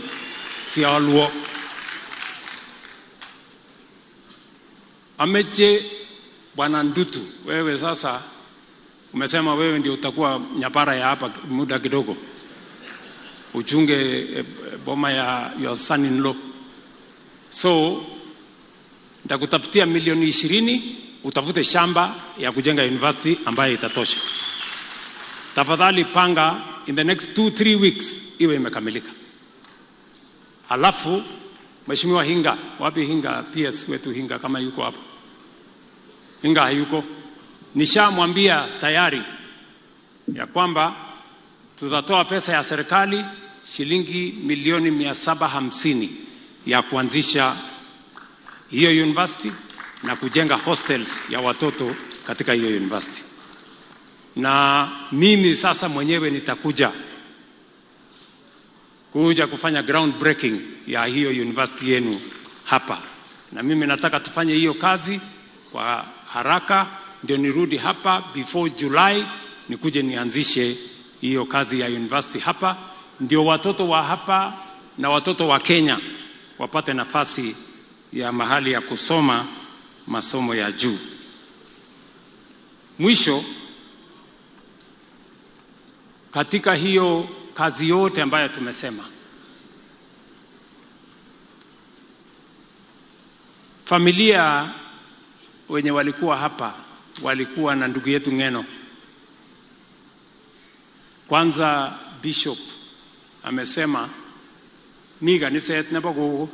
sialwo. Ameche Bwana Ndutu, wewe sasa umesema wewe ndio utakuwa nyapara ya hapa muda kidogo, uchunge boma ya your son in law. So nitakutafutia milioni 20 utafute shamba ya kujenga university ambayo itatosha. Tafadhali panga in the next 2-3 weeks iwe imekamilika. Halafu Mheshimiwa Hinga, wapi Hinga? PS wetu Hinga kama yuko hapo. Hinga hayuko. Nishamwambia tayari ya kwamba tutatoa pesa ya serikali shilingi milioni 750 ya kuanzisha hiyo university na kujenga hostels ya watoto katika hiyo university. Na mimi sasa mwenyewe nitakuja kufanya ground breaking ya hiyo university yenu hapa. Na mimi nataka tufanye hiyo kazi kwa haraka ndio nirudi hapa before July nikuje nianzishe hiyo kazi ya university hapa, ndio watoto wa hapa na watoto wa Kenya wapate nafasi ya mahali ya kusoma masomo ya juu. Mwisho, katika hiyo kazi yote ambayo tumesema, familia wenye walikuwa hapa walikuwa na ndugu yetu Ng'eno. Kwanza Bishop amesema mi kaniset nebo gogo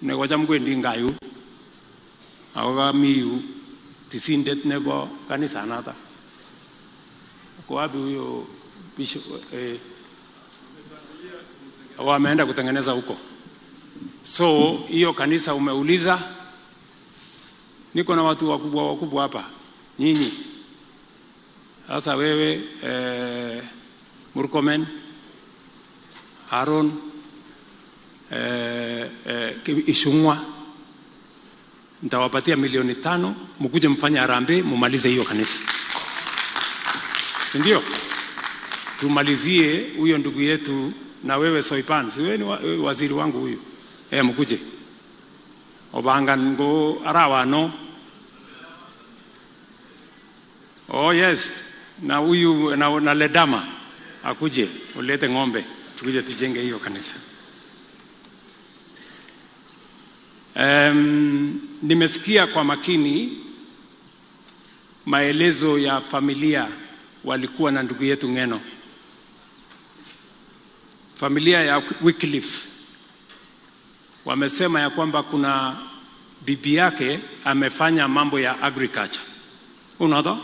nekocham kwendi ngayu ako kami yu tisindet nebo kanisanato. Ako wapi huyo Bishop? Wameenda kutengeneza huko. So hiyo kanisa umeuliza, niko na watu wakubwa wakubwa hapa nyinyi. Sasa wewe Murkomen, Aaron, Ishungwa, nitawapatia 5 milioni mkuje mfanye harambee mumalize hiyo kanisa, si ndio? Tumalizie huyo ndugu yetu. Na wewe Soipan, si wewe ni waziri wangu huyu, mkuje obangan ngo arawano. Oh yes, na huyu na Ledama akuje, ulete ng'ombe tukuje tujenge hiyo kanisa. Nimesikia kwa makini maelezo ya familia walikuwa na ndugu yetu Ng'eno. Familia ya Wycliffe wamesema ya kwamba kuna bibi yake amefanya mambo ya agriculture. Unadha?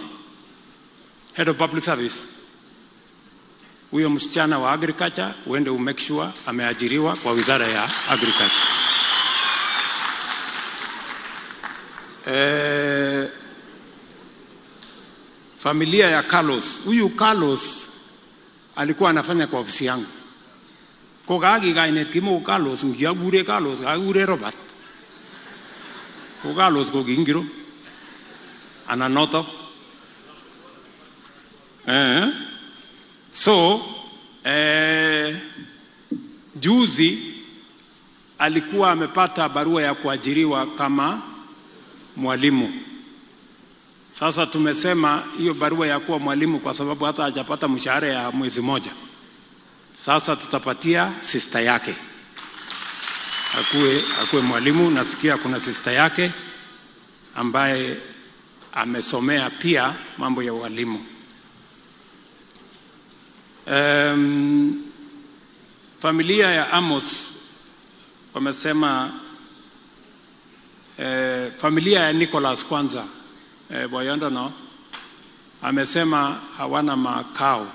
Head of Public Service. Huyo msichana wa agriculture uende umake sure ameajiriwa kwa wizara ya agriculture. Familia ya Carlos. Huyu Carlos alikuwa anafanya kwa ofisi yangu. Ko kaki kainet kimoko Carlos, ngiakure Carlos, kakikure Robert. Ko Carlos ko kingiro? Anan noto? So, juzi alikuwa amepata barua ya kuajiriwa kama mwalimu. Sasa tumesema hiyo barua ya kuwa mwalimu, kwa sababu hata hajapata mshahara ya mwezi moja. Sasa tutapatia sister yake akuwe mwalimu. Nasikia kuna sister yake ambaye amesomea pia mambo ya ualimu. Familia ya Amos wamesema, familia ya Nicholas kwanza, Boyondo no amesema hawana makao,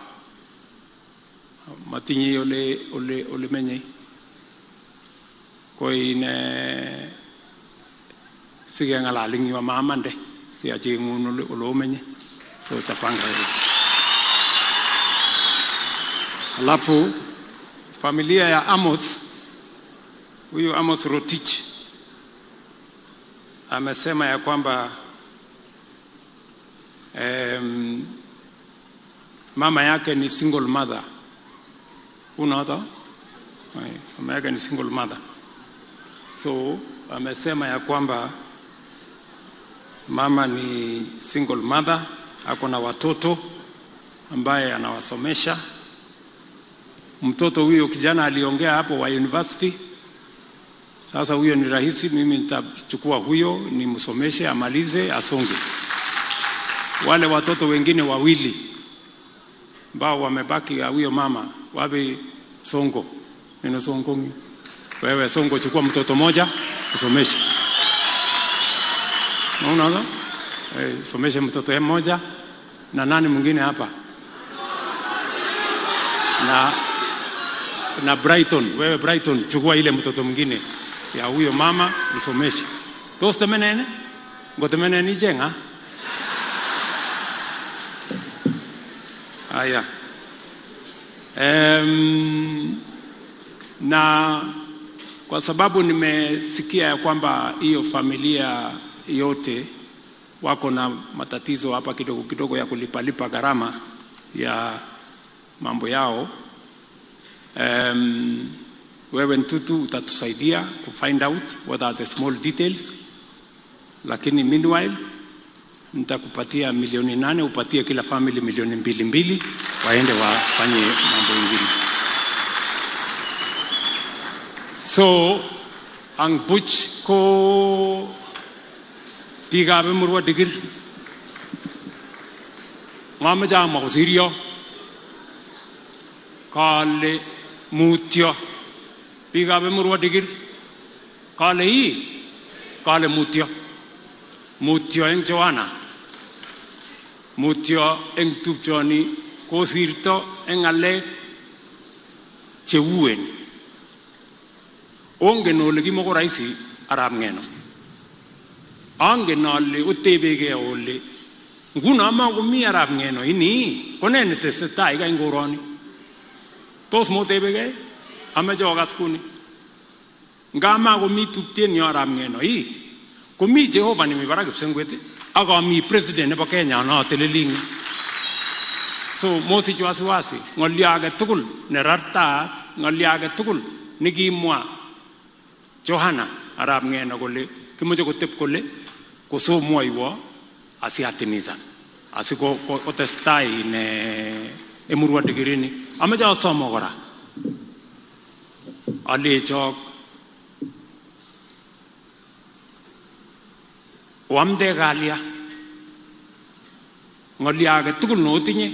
matinye ole menye koine sikengalal eng yu amamande siachengun ole omenye, so tapanga hiyo. Alafu familia ya Amos, huyu Amos Rotich amesema ya kwamba mama yake ni single mother. Unaona? Mama yake ni single mother. So amesema ya kwamba mama ni single mother, ako na watoto ambaye anawasomesha. Mtoto huyo kijana aliongea hapo wa university. Sasa huyo ni rahisi, mimi nitachukua huyo nimsomeshe, amalize, asonge. Wale watoto wengine wawili ambao wamebaki ya huyo mama, wapi Songo? Neno Songo ngi. Wewe Songo, chukua mtoto moja usomeshe. Unaona? Someshe mtoto mmoja na nani mwingine hapa? Na Brighton, wewe Brighton chukua ile mtoto mwingine ya huyo mama usomeshe. Tos temenene? Ngotemenene icheng? Haya. Na kwa sababu nimesikia ya kwamba hiyo familia yote wako na matatizo hapa kidogo kidogo ya kulipalipa gharama ya mambo yao. Wewe Ntutu utatusaidia ku find out what are the small details, lakini meanwhile nitakupatia 8 milioni, upatie kila family 2 milioni waende wafanye mambo mengine. So ang buch ko biikab Emurua Dikirr, mameche amwa kosiryo kale mutyo. Biikab Emurua Dikirr, kale ii, kale mutyo, mutyo eng Joanna, mutyo eng tupchoni kosirto eng ng'alek cheuen. Ongen ole kimoko rahisi arap Ng'eno. Angen ale otebekee ole nguno makomi arap Ng'eno ini, ko nee netesetai eng koroni? Tos motebekee? Ameche okas kuni. Nga makomi tupchenyo arap Ng'eno ii, komi Jehova nemi barak kipsengwet ak ami president nebo Kenya noteleli eng yu. So mosich wasiwasi, ng'olyo age tugul nerartaat, ng'olyo age tugul nekimwa Johana arap Ng'eno kole kimoche kotep kole kosomwoiwo asiatimizan asikotestai ne Emurua Dikirr ini. Ameche asomo kora alechok oamde kalya. Ng'olyo age tugul notinye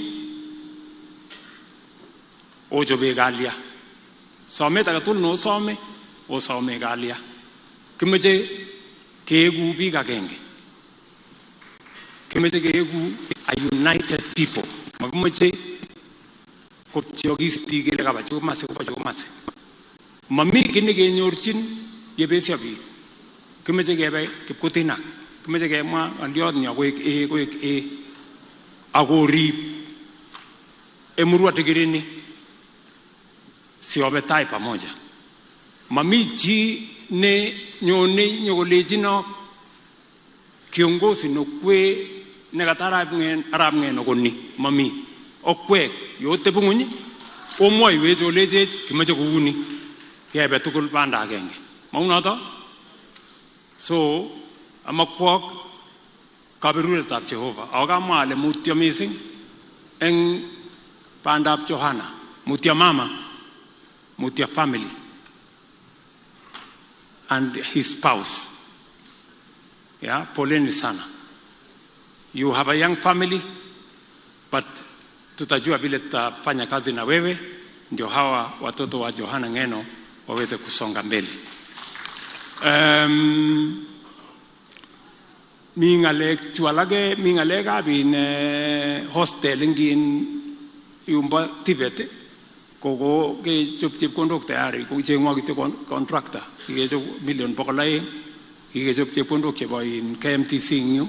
ochobe kalya. Somet age tugul nosome osome kalya. Kimoche keeku biik agenge, kimoche keeku a united people. Makimoche kopcheokis biik kele kaba chu komasi, koba chu komasi. Mami kiy nekenyorchin yebesio biik. Kimoche kebe kipkutinak, kimoche kemwa ng'oliot nyo koek ee, koek ee, akorib Emurua Dikirr ini siobe tai pamoja. Mami chi ne nyone nyokolechinok kiongozi nokwe nekata arap Ng'eno koni mami. Okwek yotebi ng'weny omwoiwech olechech kimoche kouni, kebe tugul banda agenge. Maunoto? So amakwok kaberuretab Jehova. Ako kamwa ale mutyo mising eng bandab Johana, mutyo mama, mutyo family and his spouse. Yeah, poleni sana. You have a young family, but tutajua vile tutafanya kazi na wewe ndio hawa watoto wa Johana Ng'eno waweze kusonga mbele. Mi ng'alek chu alake, mi ng'alekab in hostel eng in yumbo TVET koko kechop chepkondok tayari, kocheng'wa kityo contractor. Kikechop 200 million, kikechop chepkondok chebo in KMTC eng yu.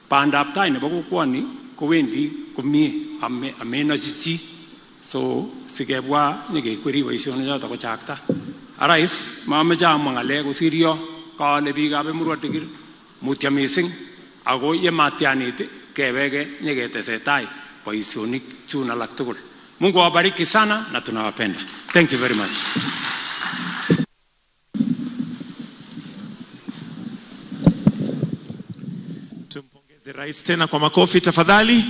Bandab tai nebo kokwoni kowendi komie, amenochi chi, so sikebwa nyekekweri boisionik kochakta. Arais, mameche amwa ng'alek kosir yo. Kale biikab Emurua Dikirr mutyo mising, ako yematyanit keweke nyeketesetai boisionik chun alak tugul. Mungu awabariki sana na tunawapenda. Thank you very much. Tumpongeze rais tena kwa makofi tafadhali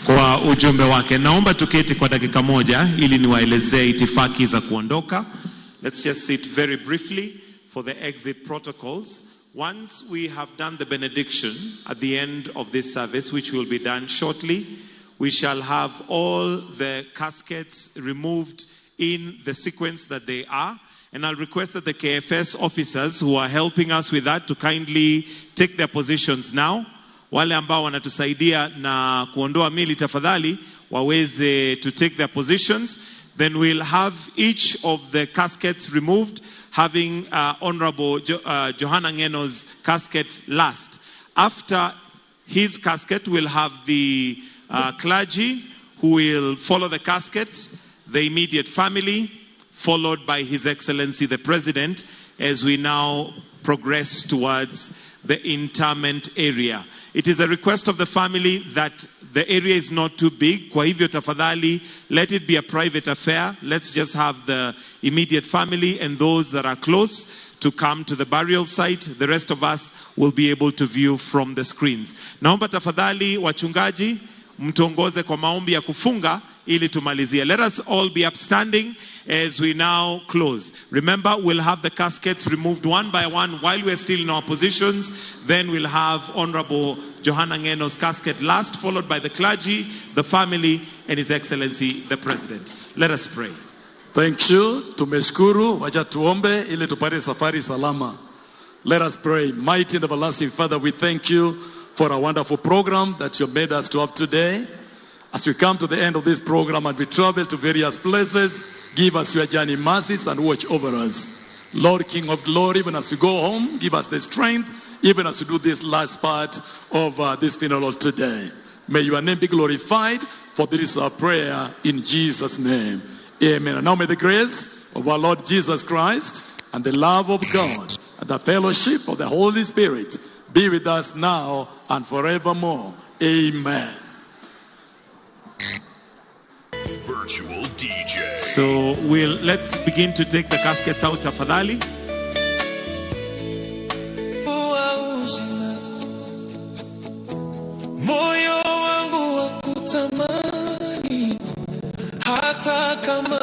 kwa ujumbe wake. Naomba tuketi kwa dakika moja ili niwaelezee itifaki za kuondoka. Let's just sit very briefly for the exit protocols. Once we have done the benediction at the end of this service, which will be done shortly, we shall have all the caskets removed in the sequence that they are. And I'll request that the KFS officers who are helping us with that to kindly take their positions now. Wale ambao wanatusaidia na kuondoa mili tafadhali waweze to take their positions. Then we'll have each of the caskets removed, having Honorable Johana Ng'eno's casket last. After his casket, we'll have the clergy who will follow the casket, the immediate family, followed by His Excellency the President, as we now progress towards the interment area. It is a request of the family that the area is not too big. Kwa hivyo tafadhali, let it be a private affair. Let's just have the immediate family and those that are close to come to the burial site. The rest of us will be able to view from the screens. Naomba tafadhali wachungaji mtuongoze kwa maombi ya kufunga ili tumalizie. Let us all be upstanding as we now close. Remember, we'll have the caskets removed one by one while we're still in our positions. Then we'll have Honorable Johana Ng'eno's casket last, followed by the clergy, the family, and His Excellency the President. Let us pray. Thank you. Tumeshukuru. Wacha tuombe ili tupate safari salama. Let us pray. Mighty and everlasting Father, we thank you for a wonderful program that you made us to have today. As we come to the end of this program and we travel to various places, give us your journey mercies and watch over us. Lord, King of glory, even as we go home, give us the strength, even as we do this last part of this funeral today. May your name be glorified, for this is our prayer in Jesus' name. Amen. And now may the grace of our Lord Jesus Christ and the love of God and the fellowship of the Holy Spirit be with us now and forevermore. Amen. Virtual DJ. So let's begin to take the caskets out, tafadhali. Moyo wangu wa kutamani, hata kama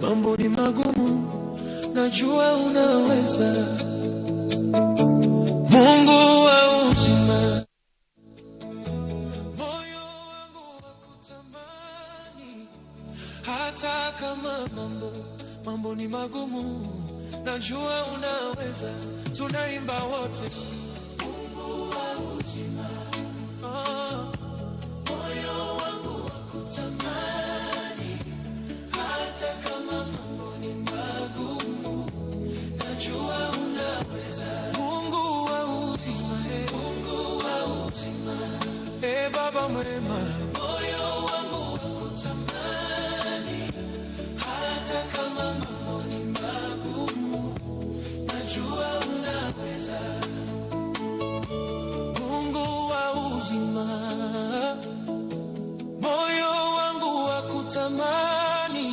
mambo ni magumu, najua unaweza. Mungu wa uzima, moyo wangu wa kutamani, hata kama mambo ni magumu, najua unaweza. Tunaimba wote, Mungu wa uzima, oh, moyo wangu wa kutamani, hata kama mambo ni magumu, najua unaweza. Mungu wa uzima, Mungu wa uzima, e Baba mwema, moyo wangu wa kutamani, hata kama mambo ni magumu, najua unaweza. Mungu wa uzima, moyo wangu wa kutamani,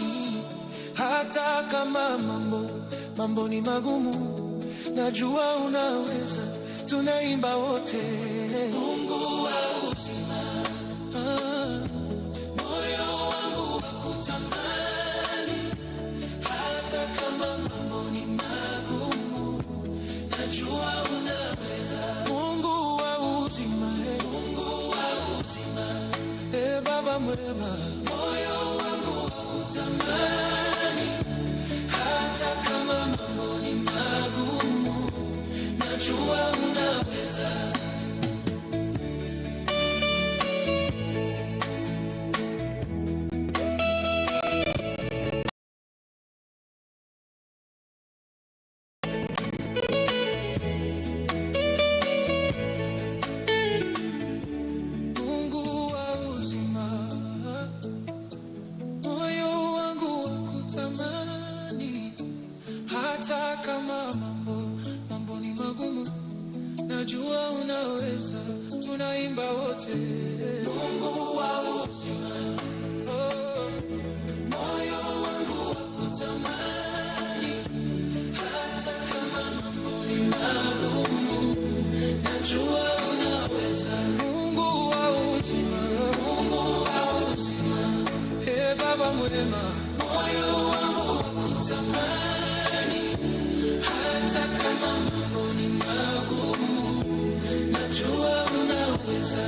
hata kama mambo ni magumu, najua unaweza. Tunaimba wote, Mungu wa uzima, moyo wangu wa kutamani, hata kama mambo ni magumu, najua unaweza. Mungu wa uzima, Mungu wa uzima, e Baba mwema, moyo wangu wa kutamani, hata kama mambo ni magumu, najua unaweza. Mungu wa uzima, moyo wangu wa kutamani, hata kama mambo ni magumu, najua unaweza. Tunaimba wote, Mungu wa uzima, oh, moyo wangu wa kutamani, hata kama mambo ni magumu, najua unaweza. Mungu wa uzima, Mungu wa uzima, e Baba mwema, moyo wangu wa kutamani, hata kama mambo ni magumu, najua unaweza.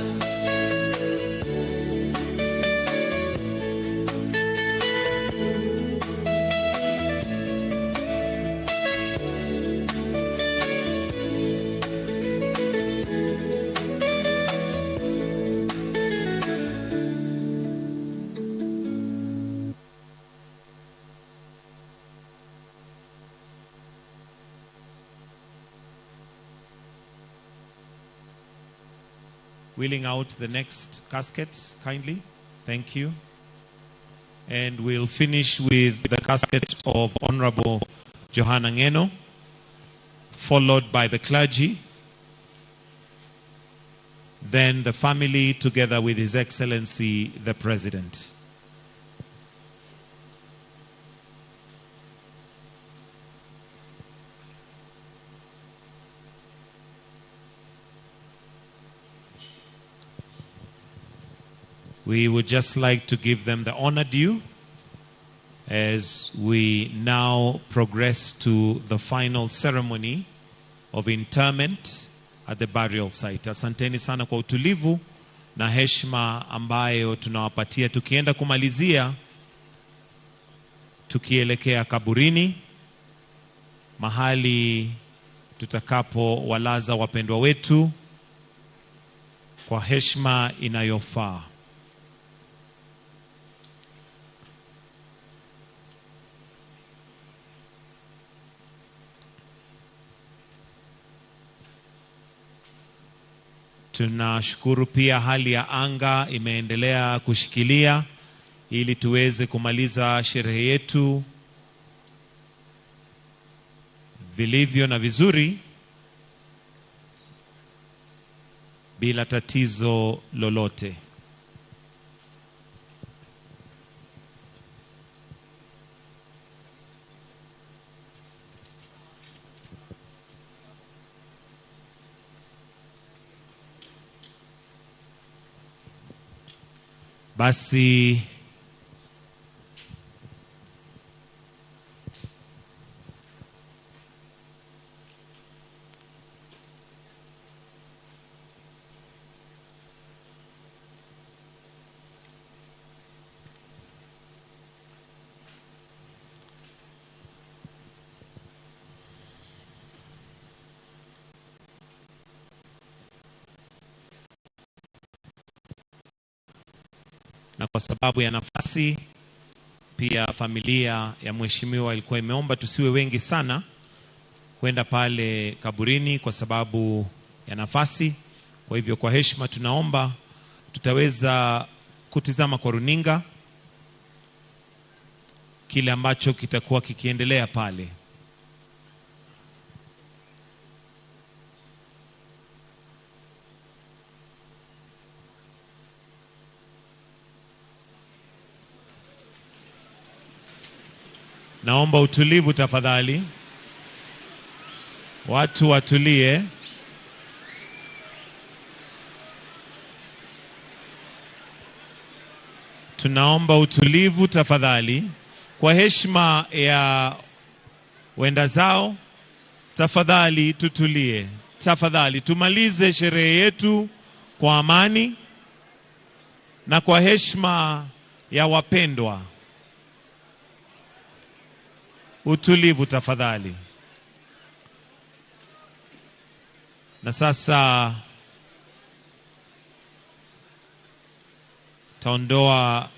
Wheeling out the next casket, kindly. Thank you. And we'll finish with the casket of Honorable Johana Ng'eno, followed by the clergy. then the family together with His Excellency the President. We would just like to give them the honor due as we now progress to the final ceremony of interment at the burial site. Asanteni sana kwa utulivu na heshima ambayo tunawapatia tukienda kumalizia, tukielekea kaburini, mahali tutakapo walaza wapendwa wetu kwa heshima inayofaa. Tunashukuru pia hali ya anga imeendelea kushikilia ili tuweze kumaliza sherehe yetu vilivyo na vizuri bila tatizo lolote. Basi na kwa sababu ya nafasi pia familia ya mheshimiwa ilikuwa imeomba tusiwe wengi sana kwenda pale kaburini kwa sababu ya nafasi. Kwa hivyo kwa heshima tunaomba tutaweza kutizama kwa runinga kile ambacho kitakuwa kikiendelea pale. Naomba utulivu tafadhali. Watu watulie. Tunaomba utulivu tafadhali. Kwa heshima ya wenda zao, tafadhali tutulie. Tafadhali tumalize sherehe yetu kwa amani na kwa heshima ya wapendwa. Utulivu tafadhali. Na sasa taondoa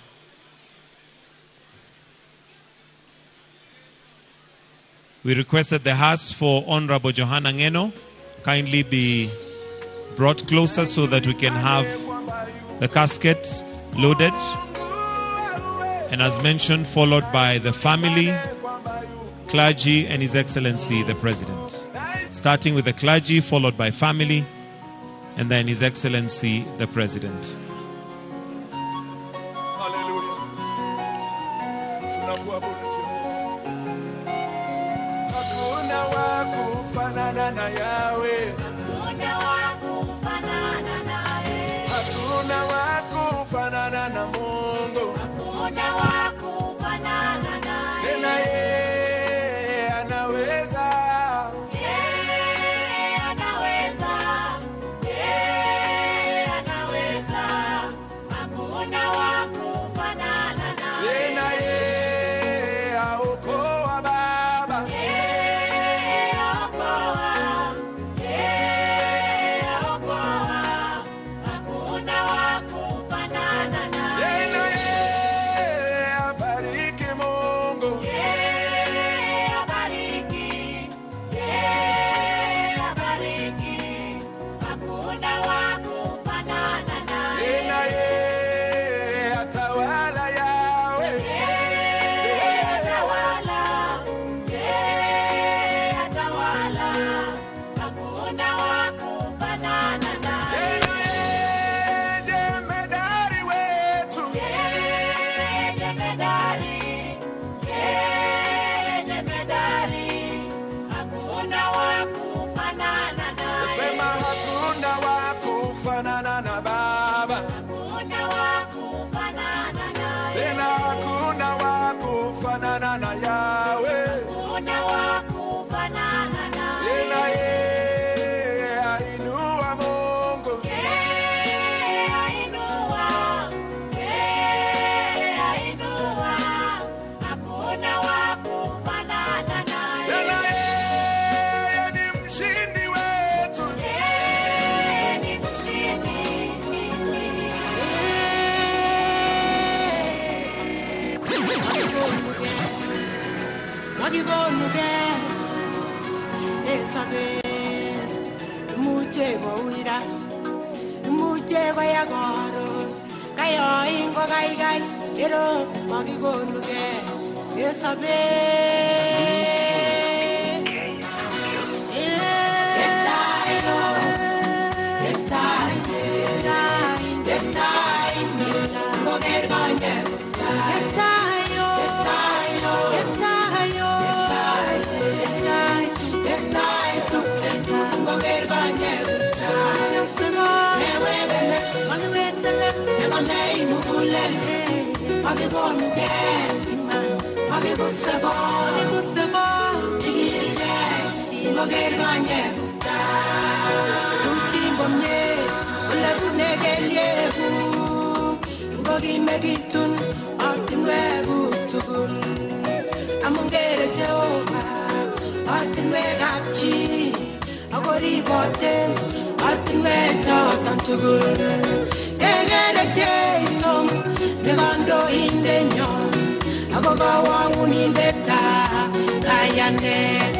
We request that the hearse for Honorable Johana Ngeno kindly be brought closer so that we can have the casket loaded. And as mentioned, followed by the family, clergy, and His Excellency the President. Starting with the clergy, followed by family, and then His Excellency the President. Hallelujah. Tunakuabudu Jehova. Hakuna wa kufanana na Yahweh. Hakuna wa kufanana naye. Hakuna wa kufanana na Mungu. Hakuna wa kufanana naye. Tena yeye anaweza. Yeye anaweza. Yeye anaweza. Hakuna wa kufanana naye. Tena yeye aokoa Baba. Yeye aokoa. Yeye koya koron kayoin ko kaikai ero makikonugei en sobet. Ngokimekitun ortinwekuk tugul amun kere Jehova ortinwekab chi ako riboten ortinwek choton tugul. Kekere Jesu ne kandoindenyon ako kawang'unindetab kayanet.